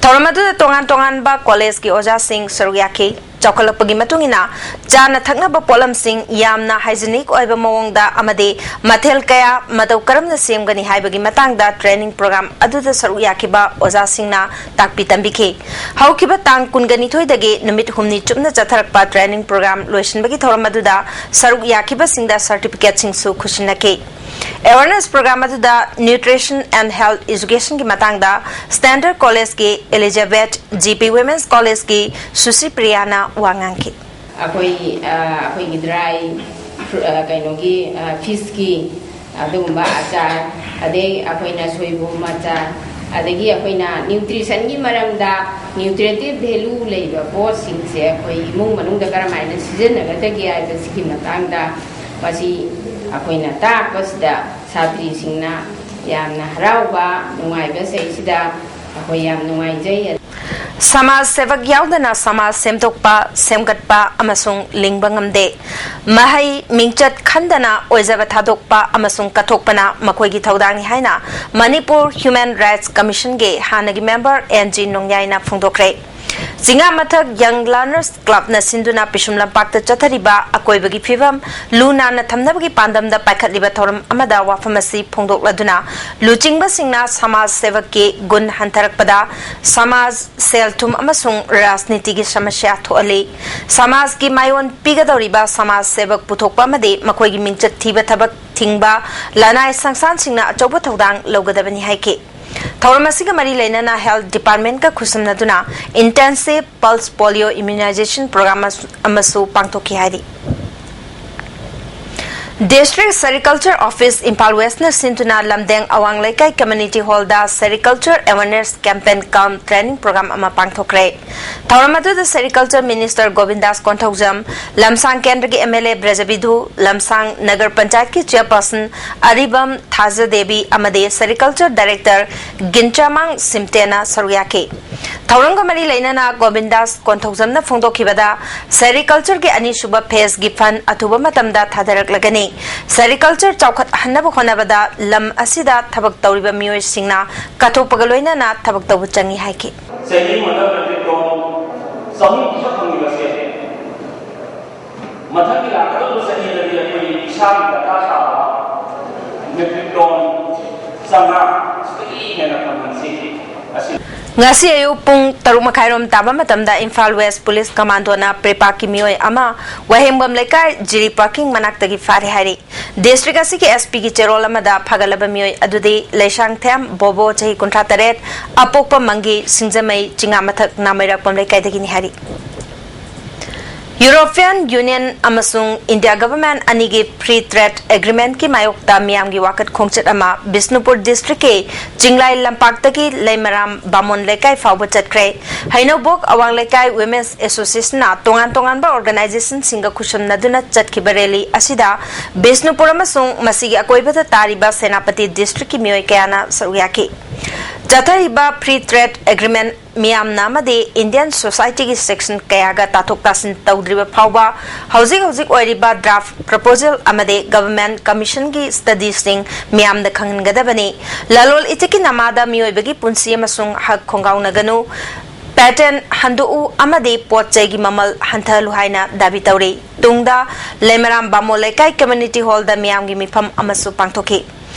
ꯊꯧꯔꯝ ꯑꯗꯨꯗ ꯇꯣꯉꯥꯟ ꯇꯣꯉꯥꯟꯕ college ꯀꯤ ꯑꯣꯖꯥꯁꯤꯡ ꯁꯔꯨꯛ ꯌꯥꯈꯤ꯫ ꯆꯥꯎꯈꯠꯂꯛꯄꯒꯤ ꯃꯇꯨꯡ ꯏꯟꯅ ꯆꯥꯅ ꯊꯛꯅꯕ ꯄꯣꯠꯂꯝꯁꯤꯡ ꯌꯥꯝꯅ hygienic ꯑꯣꯏꯕ ꯃꯑꯣꯡꯗ ꯑꯃꯗꯤ ꯃꯊꯦꯜ ꯀꯌꯥ ꯃꯇꯧ ꯀꯔꯝꯅ ꯁꯦꯝꯒꯅꯤ ꯍꯥꯏꯕꯒꯤ ꯃꯇꯥꯡꯗ training program ꯑꯗꯨꯗ ꯁꯔꯨꯛ ꯌꯥꯈꯤꯕ ꯑꯣꯖꯥꯁꯤꯡꯅ ꯇꯥꯛꯄꯤ ꯇꯝꯕꯤꯈꯤ꯫ ꯍꯧꯈꯤꯕ ꯇꯥꯡ ꯀꯨꯟꯒ ꯅꯤꯊꯣꯏꯗꯒꯤ ꯅꯨꯃꯤꯠ ꯍꯨꯝꯅꯤ ꯆꯨꯞꯅ ꯆꯠꯊꯔꯛꯄ training program ꯂꯣꯏꯁꯤꯟꯕꯒꯤ ꯊꯧꯔꯝ ꯑꯗꯨꯗ ꯁꯔꯨꯛ ꯌꯥꯈꯤꯕꯁꯤꯡꯗ certificate ꯁꯤꯡꯁꯨ ꯈꯨꯠꯁꯤꯟꯅꯈꯤ꯫ Awareness program ꯑꯗꯨꯗ Nutrition and Health Education ꯒꯤ ꯃꯇꯥꯡꯗ Standard College ꯀꯤ Elizabeth, G P Women's College ꯀꯤ ꯁꯨꯁꯤ ꯄ꯭ꯔꯤꯌꯥꯅ ꯋꯥ ꯉꯥꯡꯈꯤ꯫ ꯑꯩꯈꯣꯏ, ꯑ, ꯑꯩꯈꯣꯏꯒꯤ dry fru-, ꯑ, ꯀꯩꯅꯣꯒꯤ, ꯑ, fish ꯀꯤ ꯑꯗꯨꯒꯨꯝꯕ ꯑꯆꯥꯔ, ꯑꯗꯩ ꯑꯩꯈꯣꯏꯅ ꯁꯣꯏꯕꯨꯝ ꯑꯆꯥꯔ, ꯑꯗꯒꯤ ꯑꯩꯈꯣꯏꯅ nutrition ꯒꯤ ꯃꯔꯝꯗ nutritive value ꯂꯩꯕ ꯄꯣꯠꯁꯤꯡꯁꯦ ꯑꯩꯈꯣꯏ ꯏꯃꯨꯡ ꯃꯅꯨꯡꯗ ꯀꯔꯝꯍꯥꯏꯅ ꯁꯤꯖꯤꯟꯅꯒꯗꯒꯦ ꯍꯥꯏꯕꯁꯤꯒꯤ ꯃꯇꯥꯡꯗ ꯃꯁꯤ ꯑꯩꯈꯣꯏꯅ ꯇꯥꯛꯄꯁꯤꯗ ꯁꯥꯇ꯭ꯔꯤꯁꯤꯡꯅ ꯌꯥꯝꯅ ꯍꯔꯥꯎꯕ, ꯅꯨꯡꯉꯥꯏꯕ ꯁꯤꯗꯩꯁꯤꯗ ꯑꯩꯈꯣꯏ ꯌꯥꯝ ꯅꯨꯡꯉꯥꯏꯖꯩ꯫ ꯁꯃꯥꯖ ꯁꯦꯕꯛ ꯌꯥꯎꯗꯅ ꯁꯃꯥꯖ ꯁꯦꯝꯗꯣꯛꯄ, ꯁꯦꯝꯒꯠꯄ ꯑꯃꯁꯨꯡ ꯂꯤꯡꯕ ꯉꯝꯗꯦ꯫ ꯃꯍꯩ ꯃꯤꯡꯆꯠ ꯈꯟꯗꯅ ꯑꯣꯏꯖꯕ ꯊꯥꯗꯣꯛꯄ ꯑꯃꯁꯨꯡ ꯀꯠꯊꯣꯛꯄꯅ ꯃꯈꯣꯏꯒꯤ ꯊꯧꯗꯥꯡꯅꯤ ꯍꯥꯏꯅ ꯃꯅꯤꯄꯨꯔ ꯍ꯭ꯌꯨꯃꯦꯟ ꯔꯥꯏꯠꯁ ꯀꯃꯤꯁꯟꯒꯤ ꯍꯥꯟꯅꯒꯤ ꯃꯦꯝꯕꯔ ꯑꯦꯟ ꯖꯤ ꯅꯣꯡꯌꯥꯏꯅ ꯐꯣꯡꯗꯣꯛꯈ꯭ꯔꯦ꯫ ꯆꯤꯡꯉꯥꯃꯊꯛ ꯌꯪ ꯂꯔꯅꯔꯁ ꯀ꯭ꯂꯕꯅ ꯁꯤꯟꯗꯨꯅ ꯄꯤꯁꯨꯝ ꯂꯝꯄꯥꯛꯇ ꯆꯠꯊꯔꯤꯕ ꯑꯀꯣꯏꯕꯒꯤ ꯐꯤꯕꯝ ꯂꯨ ꯅꯥꯟꯅ ꯊꯝꯅꯕꯒꯤ ꯄꯥꯟꯗꯝꯗ ꯄꯥꯏꯈꯠꯂꯤꯕ ꯊꯧꯔꯝ ꯑꯃꯗ ꯋꯥꯐꯝ ꯑꯁꯤ ꯐꯣꯡꯗꯣꯛꯂꯗꯨꯅ, ꯂꯨꯆꯤꯡꯕꯁꯤꯡꯅ ꯁꯃꯥꯖ ꯁꯦꯕꯛꯀꯤ ꯒꯨꯟ ꯍꯟꯊꯔꯛꯄꯗ ꯁꯃꯥꯖ, ꯁꯦꯜ ꯊꯨꯝ ꯑꯃꯁꯨꯡ ꯔꯥꯖꯅꯤꯇꯤꯒꯤ ꯁꯃꯁ꯭ꯌꯥ ꯊꯣꯛꯍꯜꯂꯤ꯫ ꯁꯃꯥꯖꯀꯤ ꯃꯥꯏꯑꯣꯟ ꯄꯤꯒꯗꯧꯔꯤꯕ ꯁꯃꯥꯖ ꯁꯦꯕꯛ ꯄꯨꯊꯣꯛꯄ ꯑꯃꯗꯤ ꯃꯈꯣꯏꯒꯤ ꯃꯤꯡꯆꯠ ꯊꯤꯕ ꯊꯕꯛ ꯊꯤꯡꯕ ꯂꯅꯥꯏ ꯁꯪꯁꯊꯥꯟꯁꯤꯡꯅ ꯑꯆꯧꯕ ꯊꯧꯗꯥꯡ ꯂꯧꯒꯗꯕꯅꯤ ꯍꯥꯏꯈꯤ꯫ ꯊꯧꯔꯝ ꯑꯁꯤꯒ ꯃꯔꯤ ꯂꯩꯅꯅ ꯍꯦꯜꯊ ꯗꯤꯄꯥꯔꯠꯃꯦꯟꯠꯀ ꯈꯨꯠꯁꯝꯅꯗꯨꯅ ꯏꯟꯇꯦꯟꯁꯤꯚ ꯄꯜꯁ ꯄꯣꯂꯤꯑꯣ ꯏꯝꯌꯨꯅꯥꯏꯖꯦꯁꯟ ꯄ꯭ꯔꯣꯒ꯭ꯔꯥꯝ ꯑꯃꯁꯨ ꯄꯥꯡꯊꯣꯛꯈꯤ ꯍꯥꯏꯔꯤ꯫ ꯗꯤꯁꯇ꯭ꯔꯤꯛ ꯁꯦꯔꯤꯀꯜꯆꯔ ꯑꯣꯐꯤꯁ ꯏꯝꯐꯥꯜ ꯋꯦꯁꯅ ꯁꯤꯟꯗꯨꯅ ꯂꯝꯗꯦꯡ ꯑꯋꯥꯡ ꯂꯩꯀꯥꯏ ꯀꯝꯃ꯭ꯌꯨꯅꯤꯇꯤ ꯍꯣꯜꯗ ꯁꯦꯔꯤꯀꯜꯆꯔ ꯑꯦꯋꯥꯔꯅꯦꯁ ꯀꯦꯝꯄꯦꯟ ꯀꯝ ꯇ꯭ꯔꯦꯅꯤꯡ ꯄ꯭ꯔꯣꯒ꯭ꯔꯥꯝ ꯑꯃ ꯄꯥꯡꯊꯣꯛꯈ꯭ꯔꯦ꯫ ꯊꯧꯔꯝ ꯑꯗꯨꯗ ꯁꯦꯔꯤꯀꯜꯆꯔ ꯃꯤꯅꯤꯁꯇꯔ ꯒꯣꯕꯤꯟꯗꯥꯁ ꯀꯣꯟꯊꯧꯖꯝ, ꯂꯝꯁꯥꯡ ꯀꯦꯟꯗ꯭ꯔꯒꯤ ꯑꯦꯝ ꯑꯦꯜ ꯑꯦ ꯕ꯭ꯔꯖꯕꯤꯙꯨ, ꯂꯝꯁꯥꯡ ꯅꯒꯔ ꯄꯟꯆꯥꯌꯠꯀꯤ ꯆꯤꯌꯔꯄꯔꯁꯟ ꯑꯔꯤꯕꯝ ꯊꯥꯖꯗꯦꯕꯤ ꯑꯃꯗꯤ ꯁꯦꯔꯤꯀꯜꯆꯔ ꯗꯥꯏꯔꯦꯛꯇꯔ ꯒꯤꯟꯆꯥꯃꯥꯡ ꯁꯤꯝꯇꯦꯅ ꯁꯔꯨꯛ ꯌꯥꯈꯤ꯫ ꯊꯧꯔꯝꯒ ꯃꯔꯤ ꯂꯩꯅꯅ ꯒꯣꯕꯤꯟꯗꯥꯁ ꯀꯣꯟꯊꯧꯖꯝꯅ ꯐꯣꯡꯗꯣꯛꯈꯤꯕꯗ, ꯁꯦꯔꯤꯀꯜꯆꯔꯒꯤ ꯑꯅꯤꯁꯨꯕ ꯐꯦꯖꯒꯤ ꯐꯟ ꯑꯊꯨꯕ ꯃꯇꯝꯗ ꯊꯥꯗꯔꯛꯂꯒꯅꯤ꯫ ꯁꯦꯔꯤꯀꯜꯆꯔ ꯆꯥꯎꯈꯠꯍꯟꯅꯕ ꯍꯣꯠꯅꯕꯗ ꯂꯝ ꯑꯁꯤꯗ ꯊꯕꯛ ꯇꯧꯔꯤꯕ ꯃꯤꯑꯣꯏꯁꯤꯡꯅ ꯀꯠꯊꯣꯛꯄꯒ ꯂꯣꯏꯅꯅ ꯊꯕꯛ ꯇꯧꯕ ꯆꯪꯏ ꯍꯥꯏꯈꯤ꯫ ꯆꯍꯤ ꯑꯃꯗ ꯃꯦꯇ꯭ꯔꯤꯛ ꯇꯣꯟ ꯆꯍꯨꯝ ꯈꯛ ꯐꯪꯉꯤꯕꯁꯦ, ꯃꯊꯪꯒꯤ ꯂꯥꯛꯀꯗꯧꯕ ꯆꯍꯤꯗꯗꯤ ꯑꯩꯈꯣꯏ ꯏꯁꯥꯒꯤ ꯗꯔꯀꯥꯔ ꯇꯥꯕ ꯃꯦꯇ꯭ꯔꯤꯛ ꯇꯣꯟ ꯆꯥꯝꯃꯉꯥ ꯁꯤꯗꯒꯤ ꯍꯦꯟꯅ ꯐꯪꯍꯟꯁꯤ꯫ ꯑꯁꯤ ꯉꯁꯤ ꯑꯌꯨꯛ ꯄꯨꯡ ꯇꯔꯨꯛ ꯃꯈꯥꯏꯔꯣꯝ ꯇꯥꯕ ꯃꯇꯝꯗ ꯏꯝꯐꯥꯜ ꯋꯦꯁ ꯄꯨꯂꯤꯁ ꯀꯃꯥꯟꯗꯣꯅ ꯄ꯭ꯔꯤꯄꯥꯛꯀꯤ ꯃꯤꯑꯣꯏ ꯑꯃ ꯋꯥꯍꯦꯡꯕꯝ ꯂꯩꯀꯥꯏ ꯖꯤꯔꯤ ꯄꯥꯔꯀꯤꯡ ꯃꯅꯥꯛꯇꯒꯤ ꯐꯥꯔꯦ ꯍꯥꯏꯔꯤ꯫ ꯗꯤꯁꯇ꯭ꯔꯤꯛ ꯑꯁꯤꯒꯤ ꯑꯦꯁ ꯄꯤꯒꯤ ꯆꯦꯔꯣꯜ ꯑꯃꯗ ꯐꯒꯠꯂꯕ ꯃꯤꯑꯣꯏ ꯑꯗꯨꯗꯤ ꯂꯩꯁꯥꯡꯊꯦꯝ ꯕꯣꯕꯣ, ꯆꯍꯤ ꯀꯨꯟꯊ꯭ꯔꯥ ꯇꯔꯦꯠ, ꯑꯄꯣꯛꯄ ꯃꯪꯒꯤ ꯁꯤꯡꯖꯃꯩ ꯆꯤꯉꯥꯃꯊꯛ ꯅꯥꯃꯩꯔꯥꯛꯄꯝ ꯂꯩꯀꯥꯏꯗꯒꯤꯅꯤ ꯍꯥꯏꯔꯤ꯫ ꯌꯨꯔꯣꯄꯤꯌꯟ ꯌꯨꯅꯤꯌꯟ ꯑꯃꯁꯨꯡ ꯏꯟꯗꯤꯌꯥ ꯒꯚꯔꯟꯃꯦꯟꯠ ꯑꯅꯤꯒꯤ ꯐ꯭ꯔꯤ ꯇ꯭ꯔꯦꯗ ꯑꯦꯒ꯭ꯔꯤꯃꯦꯟꯠꯀꯤ ꯃꯥꯌꯣꯛꯇ ꯃꯤꯌꯥꯝꯒꯤ ꯋꯥꯀꯠ ꯈꯣꯡꯆꯠ ꯑꯃ ꯕꯤꯁꯅꯨꯄꯨꯔ ꯗꯤꯁꯇ꯭ꯔꯤꯛꯀꯤ ꯆꯤꯡꯂꯥꯏ ꯂꯝꯄꯥꯛꯇꯒꯤ ꯂꯩꯃꯔꯥꯝ ꯕꯥꯃꯣꯟ ꯂꯩꯀꯥꯏ ꯐꯥꯎꯕ ꯆꯠꯈ꯭ꯔꯦ꯫ ꯍꯩꯅꯧꯕꯣꯛ ꯑꯋꯥꯡ ꯂꯩꯀꯥꯏ ꯋꯤꯃꯦꯟꯁ ꯑꯦꯁꯣꯁꯤꯌꯦꯁꯟꯅ ꯇꯣꯉꯥꯟ ꯇꯣꯉꯥꯟꯕ ꯑꯣꯔꯒꯅꯥꯏꯖꯦꯁꯟꯁꯤꯡꯒ ꯈꯨꯠꯁꯝꯅꯗꯨꯅ ꯆꯠꯈꯤꯕ ꯔꯦꯂꯤ ꯑꯁꯤꯗ ꯕꯤꯁꯅꯨꯄꯨꯔ ꯑꯃꯁꯨꯡ ꯃꯁꯤꯒꯤ ꯑꯀꯣꯏꯕꯗ ꯇꯥꯔꯤꯕ ꯁꯦꯅꯥꯄꯇꯤ ꯗꯤꯁꯇ꯭ꯔꯤꯛꯀꯤ ꯃꯤꯑꯣꯏ ꯀꯌꯥꯅ ꯁꯔꯨꯛ ꯌꯥꯈꯤ꯫ ꯆꯠꯊꯔꯤꯕ Free Trade Agreement ꯃꯤꯌꯥꯝꯅ ꯑꯃꯗꯤ Indian society ꯒꯤ section ꯀꯌꯥꯒ ꯇꯥꯊꯣꯛ ꯇꯥꯁꯤꯟ ꯇꯧꯗ꯭ꯔꯤꯕ ꯐꯥꯎꯕ ꯍꯧꯖꯤꯛ ꯍꯧꯖꯤꯛ ꯑꯣꯏꯔꯤꯕ draft proposal ꯑꯃꯗꯤ Government Commission ꯒꯤ study ꯁꯤꯡ ꯃꯤꯌꯥꯝꯗ ꯈꯪꯍꯟꯒꯗꯕꯅꯤ꯫ ꯂꯂꯣꯜ ꯏꯇꯤꯛꯀꯤ ꯅꯃꯥꯗ ꯃꯤꯑꯣꯏꯕꯒꯤ ꯄꯨꯟꯁꯤ ꯑꯃꯁꯨꯡ ꯍꯛ ꯈꯣꯡꯒꯥꯎꯅꯒꯅꯨ꯫ Patent ꯍꯟꯗꯣꯛꯎ ꯑꯃꯗꯤ ꯄꯣꯠ ꯆꯩꯒꯤ ꯃꯃꯜ ꯍꯟꯊꯍꯜꯂꯨ ꯍꯥꯏꯅ ꯗꯥꯕꯤ ꯇꯧꯔꯤ꯫ ꯇꯨꯡꯗ ꯂꯩꯃꯔꯥꯝ ꯕꯥꯃꯣꯟ ꯂꯩꯀꯥꯏ community hall ꯗ ꯃꯤꯌꯥꯝꯒꯤ ꯃꯤꯐꯝ ꯑꯃꯁꯨ ꯄꯥꯡꯊꯣꯛꯈꯤ꯫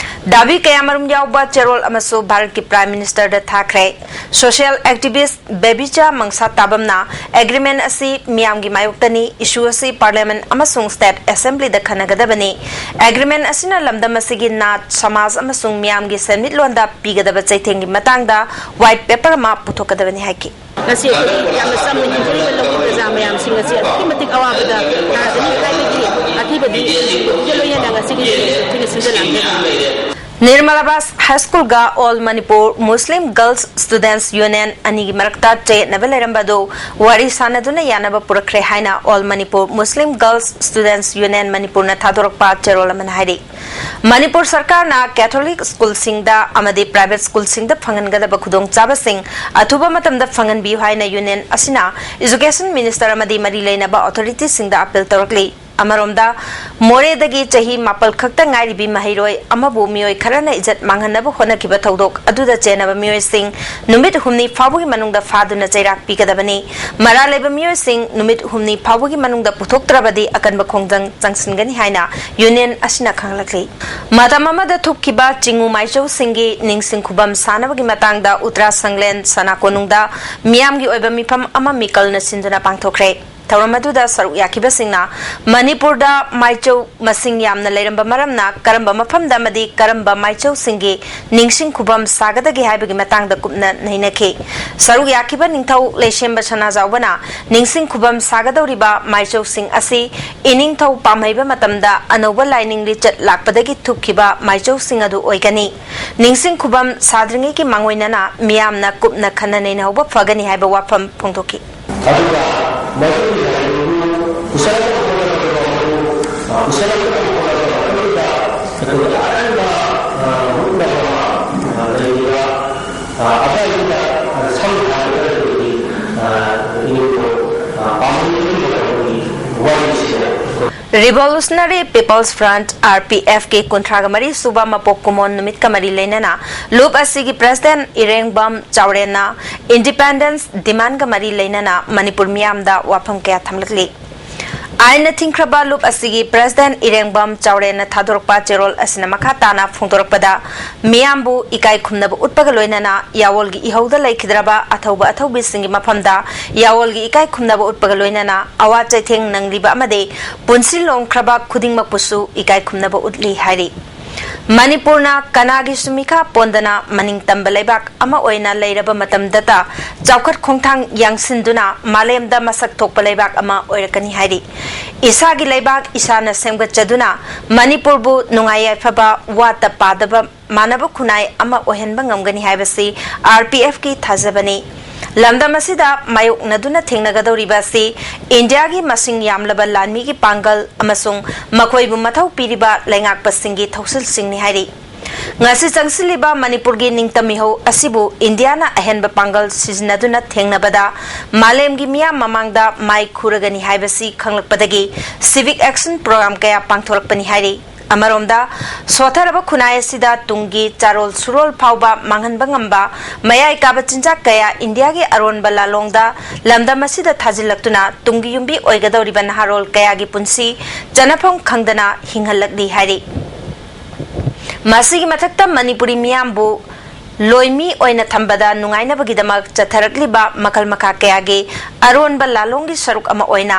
ꯗꯥꯕꯤ ꯀꯌꯥꯃꯔꯨꯝ ꯌꯥꯎꯕ ꯆꯦꯔꯣꯜ ꯑꯃꯁꯨ ꯚꯥꯔꯠꯀꯤ Prime Minister ꯗ ꯊꯥꯈ꯭ꯔꯦ꯫ Social activist ꯕꯦꯕꯤꯆꯥ ꯃꯪꯁꯥ ꯇꯥꯕꯝꯅ agreement ꯑꯁꯤ ꯃꯤꯌꯥꯝꯒꯤ ꯃꯥꯌꯣꯛꯇꯅꯤ, issue ꯑꯁꯤ Parliament ꯑꯃꯁꯨꯡ State Assembly ꯗ ꯈꯟꯅꯒꯗꯕꯅꯤ꯫ Agreement ꯑꯁꯤꯅ ꯂꯝꯗꯝ ꯑꯁꯤꯒꯤ ꯅꯥꯠ, ꯁꯃꯥꯖ ꯑꯃꯁꯨꯡ ꯃꯤꯌꯥꯝꯒꯤ ꯁꯦꯟꯃꯤꯠꯂꯣꯟꯗ ꯄꯤꯒꯗꯕ ꯆꯩꯊꯦꯡꯒꯤ ꯃꯇꯥꯡꯗ white paper ꯑꯃ ꯄꯨꯊꯣꯛꯀꯗꯕꯅꯤ ꯍꯥꯏꯈꯤ꯫ ꯉꯁꯤ ꯑꯩꯈꯣꯏꯒꯤ ꯌꯥꯝꯅ ꯆꯝꯅ ꯍꯤꯡꯖꯔꯤꯕ ꯂꯧꯃꯤ ꯄ꯭ꯔꯖꯥ ꯃꯌꯥꯝꯁꯤꯡ ꯑꯁꯤ ꯑꯗꯨꯛꯀꯤ ꯃꯇꯤꯛ ꯑꯋꯥꯕꯗ ꯇꯥꯔꯒꯅꯤ ꯍꯥꯏꯕꯒꯤ ꯑꯀꯤꯕꯗꯤ ꯂꯩꯖꯗꯦ꯫ ꯂꯣꯏꯅꯅ ꯉꯁꯤꯒꯤ ꯅꯨꯃꯤꯠ ꯑꯁꯤ ꯑꯩꯈꯣꯏꯅ ꯁꯤꯟꯖ ꯂꯥꯡꯖꯒꯅꯤ꯫ ꯅꯤꯔꯃꯂꯥ ꯕꯥꯁ ꯍꯥꯏ ꯁ꯭ꯀꯨꯜꯒ All Manipur Muslim Girls Students Union ꯑꯅꯤꯒꯤ ꯃꯔꯛꯇ ꯆꯌꯦꯠꯅꯕ ꯂꯩꯔꯝꯕ ꯑꯗꯨ ꯋꯥꯔꯤ ꯁꯥꯟꯅꯗꯨꯅ ꯌꯥꯅꯕ ꯄꯨꯔꯛꯈ꯭ꯔꯦ ꯍꯥꯏꯅ All Manipur Muslim Girls Students Union ꯃꯅꯤꯄꯨꯔꯅ ꯊꯥꯗꯣꯔꯛꯄ ꯆꯦꯔꯣꯜ ꯑꯃꯅ ꯍꯥꯏꯔꯤ꯫ ꯃꯅꯤꯄꯨꯔ ꯁꯔꯀꯥꯔꯅ Catholic ꯁ꯭ꯀꯨꯜꯁꯤꯡꯗ ꯑꯃꯗꯤ private ꯁ꯭ꯀꯨꯜꯁꯤꯡꯗ ꯐꯪꯍꯟꯒꯗꯕ ꯈꯨꯗꯣꯡꯆꯥꯕꯁꯤꯡ ꯑꯊꯨꯕ ꯃꯇꯝꯗ ꯐꯪꯍꯟꯕꯤꯌꯨ ꯍꯥꯏꯅ Union ꯑꯁꯤꯅ Education Minister ꯑꯃꯗꯤ ꯃꯔꯤ ꯂꯩꯅꯕ authority ꯁꯤꯡꯗ appeal ꯇꯧꯔꯛꯂꯤ꯫ ꯑꯃꯔꯣꯝꯗ, ꯃꯣꯔꯦꯗꯒꯤ ꯆꯍꯤ ꯃꯥꯄꯜ ꯈꯛꯇ ꯉꯥꯏꯔꯤꯕꯤ ꯃꯍꯩꯔꯣꯏ ꯑꯃꯕꯨ ꯃꯤꯑꯣꯏ ꯈꯔꯅ ꯏꯖꯠ ꯃꯥꯡꯍꯟꯅꯕ ꯍꯣꯠꯅꯈꯤꯕ ꯊꯧꯗꯣꯛ ꯑꯗꯨꯗ ꯆꯦꯟꯅꯕ ꯃꯤꯑꯣꯏꯁꯤꯡ ꯅꯨꯃꯤꯠ ꯍꯨꯝꯅꯤ ꯐꯥꯎꯕꯒꯤ ꯃꯅꯨꯡꯗ ꯐꯥꯗꯨꯅ ꯆꯩꯔꯥꯛ ꯄꯤꯒꯗꯕꯅꯤ꯫ ꯃꯔꯥꯜ ꯂꯩꯕ ꯃꯤꯑꯣꯏꯁꯤꯡ ꯅꯨꯃꯤꯠ ꯍꯨꯝꯅꯤ ꯐꯥꯎꯕꯒꯤ ꯃꯅꯨꯡꯗ ꯄꯨꯊꯣꯛꯇ꯭ꯔꯕꯗꯤ ꯑꯀꯟꯕ ꯈꯣꯡꯖꯪ ꯆꯪꯁꯤꯟꯒꯅꯤ ꯍꯥꯏꯅ Union ꯑꯁꯤꯅ ꯈꯪꯂꯛꯂꯤ꯫ ꯃꯇꯝ ꯑꯃꯗ ꯊꯣꯛꯈꯤꯕ ꯆꯤꯡꯉꯨ ꯃꯥꯏꯆꯧꯁꯤꯡꯒꯤ ꯅꯤꯡꯁꯤꯡ ꯈꯨꯕꯝ ꯁꯥꯅꯕꯒꯤ ꯃꯇꯥꯡꯗ ꯎꯇ꯭ꯔꯥ ꯁꯪꯂꯦꯟ ꯁꯅꯥ ꯀꯣꯅꯨꯡꯗ ꯃꯤꯌꯥꯝꯒꯤ ꯑꯣꯏꯕ ꯃꯤꯐꯝ ꯑꯃ ꯃꯤꯀꯜꯅ ꯁꯤꯟꯗꯨꯅ ꯄꯥꯡꯊꯣꯛꯈ꯭ꯔꯦ꯫ ꯊꯧꯔꯝ ꯑꯗꯨꯗ ꯁꯔꯨꯛ ꯌꯥꯈꯤꯕꯁꯤꯡꯅ ꯃꯅꯤꯄꯨꯔꯗ ꯃꯥꯏꯆꯧ ꯃꯁꯤꯡ ꯌꯥꯝꯅ ꯂꯩꯔꯝꯕ ꯃꯔꯝꯅ ꯀꯔꯝꯕ ꯃꯐꯝꯗ ꯑꯃꯗꯤ ꯀꯔꯝꯕ ꯃꯥꯏꯆꯧꯁꯤꯡꯒꯤ ꯅꯤꯡꯁꯤꯡ ꯈꯨꯕꯝ ꯁꯥꯒꯗꯒꯦ ꯍꯥꯏꯕꯒꯤ ꯃꯇꯥꯡꯗ ꯀꯨꯞꯅ ꯅꯩꯅꯈꯤ꯫ ꯁꯔꯨꯛ ꯌꯥꯈꯤꯕ ꯅꯤꯡꯊꯧ ꯂꯩꯁꯦꯝꯕ ꯁꯅꯥꯖꯥꯎꯕꯅ ꯅꯤꯡꯁꯤꯡ ꯈꯨꯕꯝ ꯁꯥꯒꯗꯧꯔꯤꯕ ꯃꯥꯏꯆꯧꯁꯤꯡ ꯑꯁꯤ ꯏꯅꯤꯡꯊꯧ ꯄꯥꯝꯍꯩꯕ ꯃꯇꯝꯗ ꯑꯅꯧꯕ ꯂꯥꯏꯅꯤꯡ ꯂꯤꯆꯠ ꯂꯥꯛꯄꯗꯒꯤ ꯊꯨꯞꯈꯤꯕ ꯃꯥꯏꯆꯧꯁꯤꯡ ꯑꯗꯨ ꯑꯣꯏꯒꯅꯤ꯫ ꯅꯤꯡꯁꯤꯡ ꯈꯨꯕꯝ ꯁꯥꯗ꯭ꯔꯤꯉꯩꯒꯤ ꯃꯥꯡꯑꯣꯏꯅꯅ ꯃꯤꯌꯥꯝꯅ ꯀꯨꯞꯅ ꯈꯟꯅ ꯅꯩꯅꯍꯧꯕ ꯐꯒꯅꯤ ꯍꯥꯏꯕ ꯋꯥꯐꯝ ꯐꯣꯡꯗꯣꯛꯈꯤ꯫ ꯑꯗꯨꯒ ꯃꯗꯨꯒꯤ ꯂꯥꯏꯅꯤꯡꯗꯨ ꯄꯨꯁꯜꯂꯛꯄ ꯍꯣꯠꯅꯕꯗ ꯃꯗꯨ, ꯑ, ꯄꯨꯁꯜꯂꯛꯄ ꯍꯣꯠꯅꯕ ꯃꯇꯝꯗ ꯑꯩꯈꯣꯏꯒꯤ ꯑꯔꯟꯕ, ꯑ, ꯍꯨꯠꯅꯕ, ꯑ, ꯂꯩꯔꯤꯕ Revolutionary People's Front, R P F ꯀꯤ ꯀꯨꯟꯊ꯭ꯔꯥꯒ ꯃꯔꯤ ꯁꯨꯕ ꯃꯄꯣꯛ ꯀꯨꯝꯑꯣꯟ ꯅꯨꯃꯤꯠꯀ ꯃꯔꯤ ꯂꯩꯅꯅ ꯂꯨꯞ ꯑꯁꯤꯒꯤ President ꯏꯔꯦꯡꯕꯝ ꯆꯥꯎꯔꯦꯟꯅ Independence demandꯒ ꯃꯔꯤ ꯂꯩꯅꯅ ꯃꯅꯤꯄꯨꯔ ꯃꯤꯌꯥꯝꯗ ꯋꯥꯐꯝ ꯀꯌꯥ ꯊꯝꯂꯛꯂꯤ꯫ ꯑꯥꯏꯟꯅ ꯊꯤꯡꯈ꯭ꯔꯕ ꯂꯨꯞ ꯑꯁꯤꯒꯤ President ꯏꯔꯦꯡꯕꯝ ꯆꯥꯎꯔꯦꯟꯅ ꯊꯥꯗꯣꯔꯛꯄ ꯆꯦꯔꯣꯜ ꯑꯁꯤꯅ ꯃꯈꯥ ꯇꯥꯅ ꯐꯣꯡꯗꯣꯔꯛꯄꯗ, ꯃꯤꯌꯥꯝꯕꯨ ꯏꯀꯥꯏ ꯈꯨꯝꯅꯕ ꯎꯠꯄꯒ ꯂꯣꯏꯅꯅ ꯌꯥꯋꯣꯜꯒꯤ ꯏꯍꯧꯗ ꯂꯩꯈꯤꯗ꯭ꯔꯕ ꯑꯊꯧꯕ ꯑꯊꯧꯕꯤꯁꯤꯡꯒꯤ ꯃꯐꯝꯗ ꯌꯥꯋꯣꯜꯒꯤ ꯏꯀꯥꯏ ꯈꯨꯝꯅꯕ ꯎꯠꯄꯒ ꯂꯣꯏꯅꯅ ꯑꯋꯥ ꯆꯩꯊꯦꯡ ꯅꯪꯂꯤꯕ ꯑꯃꯗꯤ ꯄꯨꯟꯁꯤ ꯂꯣꯝꯈ꯭ꯔꯕ ꯈꯨꯗꯤꯡꯃꯛꯄꯨꯁꯨ ꯏꯀꯥꯏ ꯈꯨꯝꯅꯕ ꯎꯠꯂꯤ ꯍꯥꯏꯔꯤ꯫ ꯃꯅꯤꯄꯨꯔꯅ ꯀꯅꯥꯒꯤꯁꯨ ꯃꯤꯈꯥ ꯄꯣꯟꯗꯅ ꯃꯅꯤꯡ ꯇꯝꯕ ꯂꯩꯕꯥꯛ ꯑꯃ ꯑꯣꯏꯅ ꯂꯩꯔꯕ ꯃꯇꯝꯗꯇ ꯆꯥꯎꯈꯠ ꯈꯣꯡꯊꯥꯡ ꯌꯥꯡꯁꯤꯟꯗꯨꯅ ꯃꯥꯂꯦꯝꯗ ꯃꯁꯛ ꯊꯣꯛꯄ ꯂꯩꯕꯥꯛ ꯑꯃ ꯑꯣꯏꯔꯛꯀꯅꯤ ꯍꯥꯏꯔꯤ꯫ ꯏꯁꯥꯒꯤ ꯂꯩꯕꯥꯛ ꯏꯁꯥꯅ ꯁꯦꯝꯒꯠꯆꯗꯨꯅ ꯃꯅꯤꯄꯨꯔꯕꯨ ꯅꯨꯡꯉꯥꯏ ꯌꯥꯏꯐꯕ, ꯋꯥꯠꯇ ꯄꯥꯗꯕ, ꯃꯥꯟꯅꯕ ꯈꯨꯟꯅꯥꯏ ꯑꯃ ꯑꯣꯏꯍꯟꯕ ꯉꯝꯒꯅꯤ ꯍꯥꯏꯕꯁꯤ R P F ꯀꯤ ꯊꯥꯖꯕꯅꯤ꯫ ꯂꯝꯗꯝ ꯑꯁꯤꯗ ꯃꯥꯌꯣꯛꯅꯗꯨꯅ ꯊꯦꯡꯅꯒꯗꯧꯔꯤꯕ ꯑꯁꯤ ꯏꯟꯗꯤꯌꯥꯒꯤ ꯃꯁꯤꯡ ꯌꯥꯝꯂꯕ ꯂꯥꯟꯃꯤꯒꯤ ꯄꯥꯡꯒꯜ ꯑꯃꯁꯨꯡ ꯃꯈꯣꯏꯕꯨ ꯃꯊꯧ ꯄꯤꯔꯤꯕ ꯂꯩꯉꯥꯛꯄꯁꯤꯡꯒꯤ ꯊꯧꯁꯤꯜꯁꯤꯡꯅꯤ ꯍꯥꯏꯔꯤ꯫ ꯉꯁꯤ ꯆꯪꯁꯤꯜꯂꯤꯕ ꯃꯅꯤꯄꯨꯔꯒꯤ ꯅꯤꯡꯇꯝ ꯃꯤꯍꯧ ꯑꯁꯤꯕꯨ ꯏꯟꯗꯤꯌꯥꯅ ꯑꯍꯦꯟꯕ ꯄꯥꯡꯒꯜ ꯁꯤꯖꯤꯟꯅꯗꯨꯅ ꯊꯦꯡꯅꯕꯗ ꯃꯥꯂꯦꯝꯒꯤ ꯃꯤꯌꯥꯝ ꯃꯃꯥꯡꯗ ꯃꯥꯏ ꯈꯨꯔꯒꯅꯤ ꯍꯥꯏꯕꯁꯤ ꯈꯪꯂꯛꯄꯗꯒꯤ civic action program ꯀꯌꯥ ꯄꯥꯡꯊꯣꯔꯛꯄꯅꯤ ꯍꯥꯏꯔꯤ꯫ ꯑꯃꯔꯣꯝꯗ, ꯁꯣꯠꯊꯔꯕ ꯈꯨꯟꯅꯥꯏ ꯑꯁꯤꯗ ꯇꯨꯡꯒꯤ ꯆꯥꯔꯣꯜ ꯁꯨꯔꯣꯜ ꯐꯥꯎꯕ ꯃꯥꯡꯍꯟꯕ ꯉꯝꯕ ꯃꯌꯥꯏ ꯀꯥꯕ ꯆꯤꯟꯖꯥꯛ ꯀꯌꯥ ꯏꯟꯗꯤꯌꯥꯒꯤ ꯑꯔꯣꯟꯕ ꯂꯥꯂꯣꯡꯗ ꯂꯝꯗꯝ ꯑꯁꯤꯗ ꯊꯥꯖꯤꯜꯂꯛꯇꯨꯅ ꯇꯨꯡꯒꯤ ꯌꯨꯝꯕꯤ ꯑꯣꯏꯒꯗꯧꯔꯤꯕ ꯅꯍꯥꯔꯣꯜ ꯀꯌꯥꯒꯤ ꯄꯨꯟꯁꯤ ꯆꯅꯐꯝ ꯈꯪꯗꯅ ꯍꯤꯡꯍꯜꯂꯛꯂꯤ ꯍꯥꯏꯔꯤ꯫ ꯃꯁꯤꯒꯤ ꯃꯊꯛꯇ ꯃꯅꯤꯄꯨꯔꯤ ꯃꯤꯌꯥꯝꯕꯨ ꯂꯣꯏꯃꯤ ꯑꯣꯏꯅ ꯊꯝꯕꯗ ꯅꯨꯡꯉꯥꯏꯅꯕꯒꯤꯗꯃꯛ ꯆꯠꯊꯔꯛꯂꯤꯕ ꯃꯈꯜ ꯃꯈꯥ ꯀꯌꯥꯒꯤ ꯑꯔꯣꯟꯕ ꯂꯥꯂꯣꯡꯒꯤ ꯁꯔꯨꯛ ꯑꯃ ꯑꯣꯏꯅ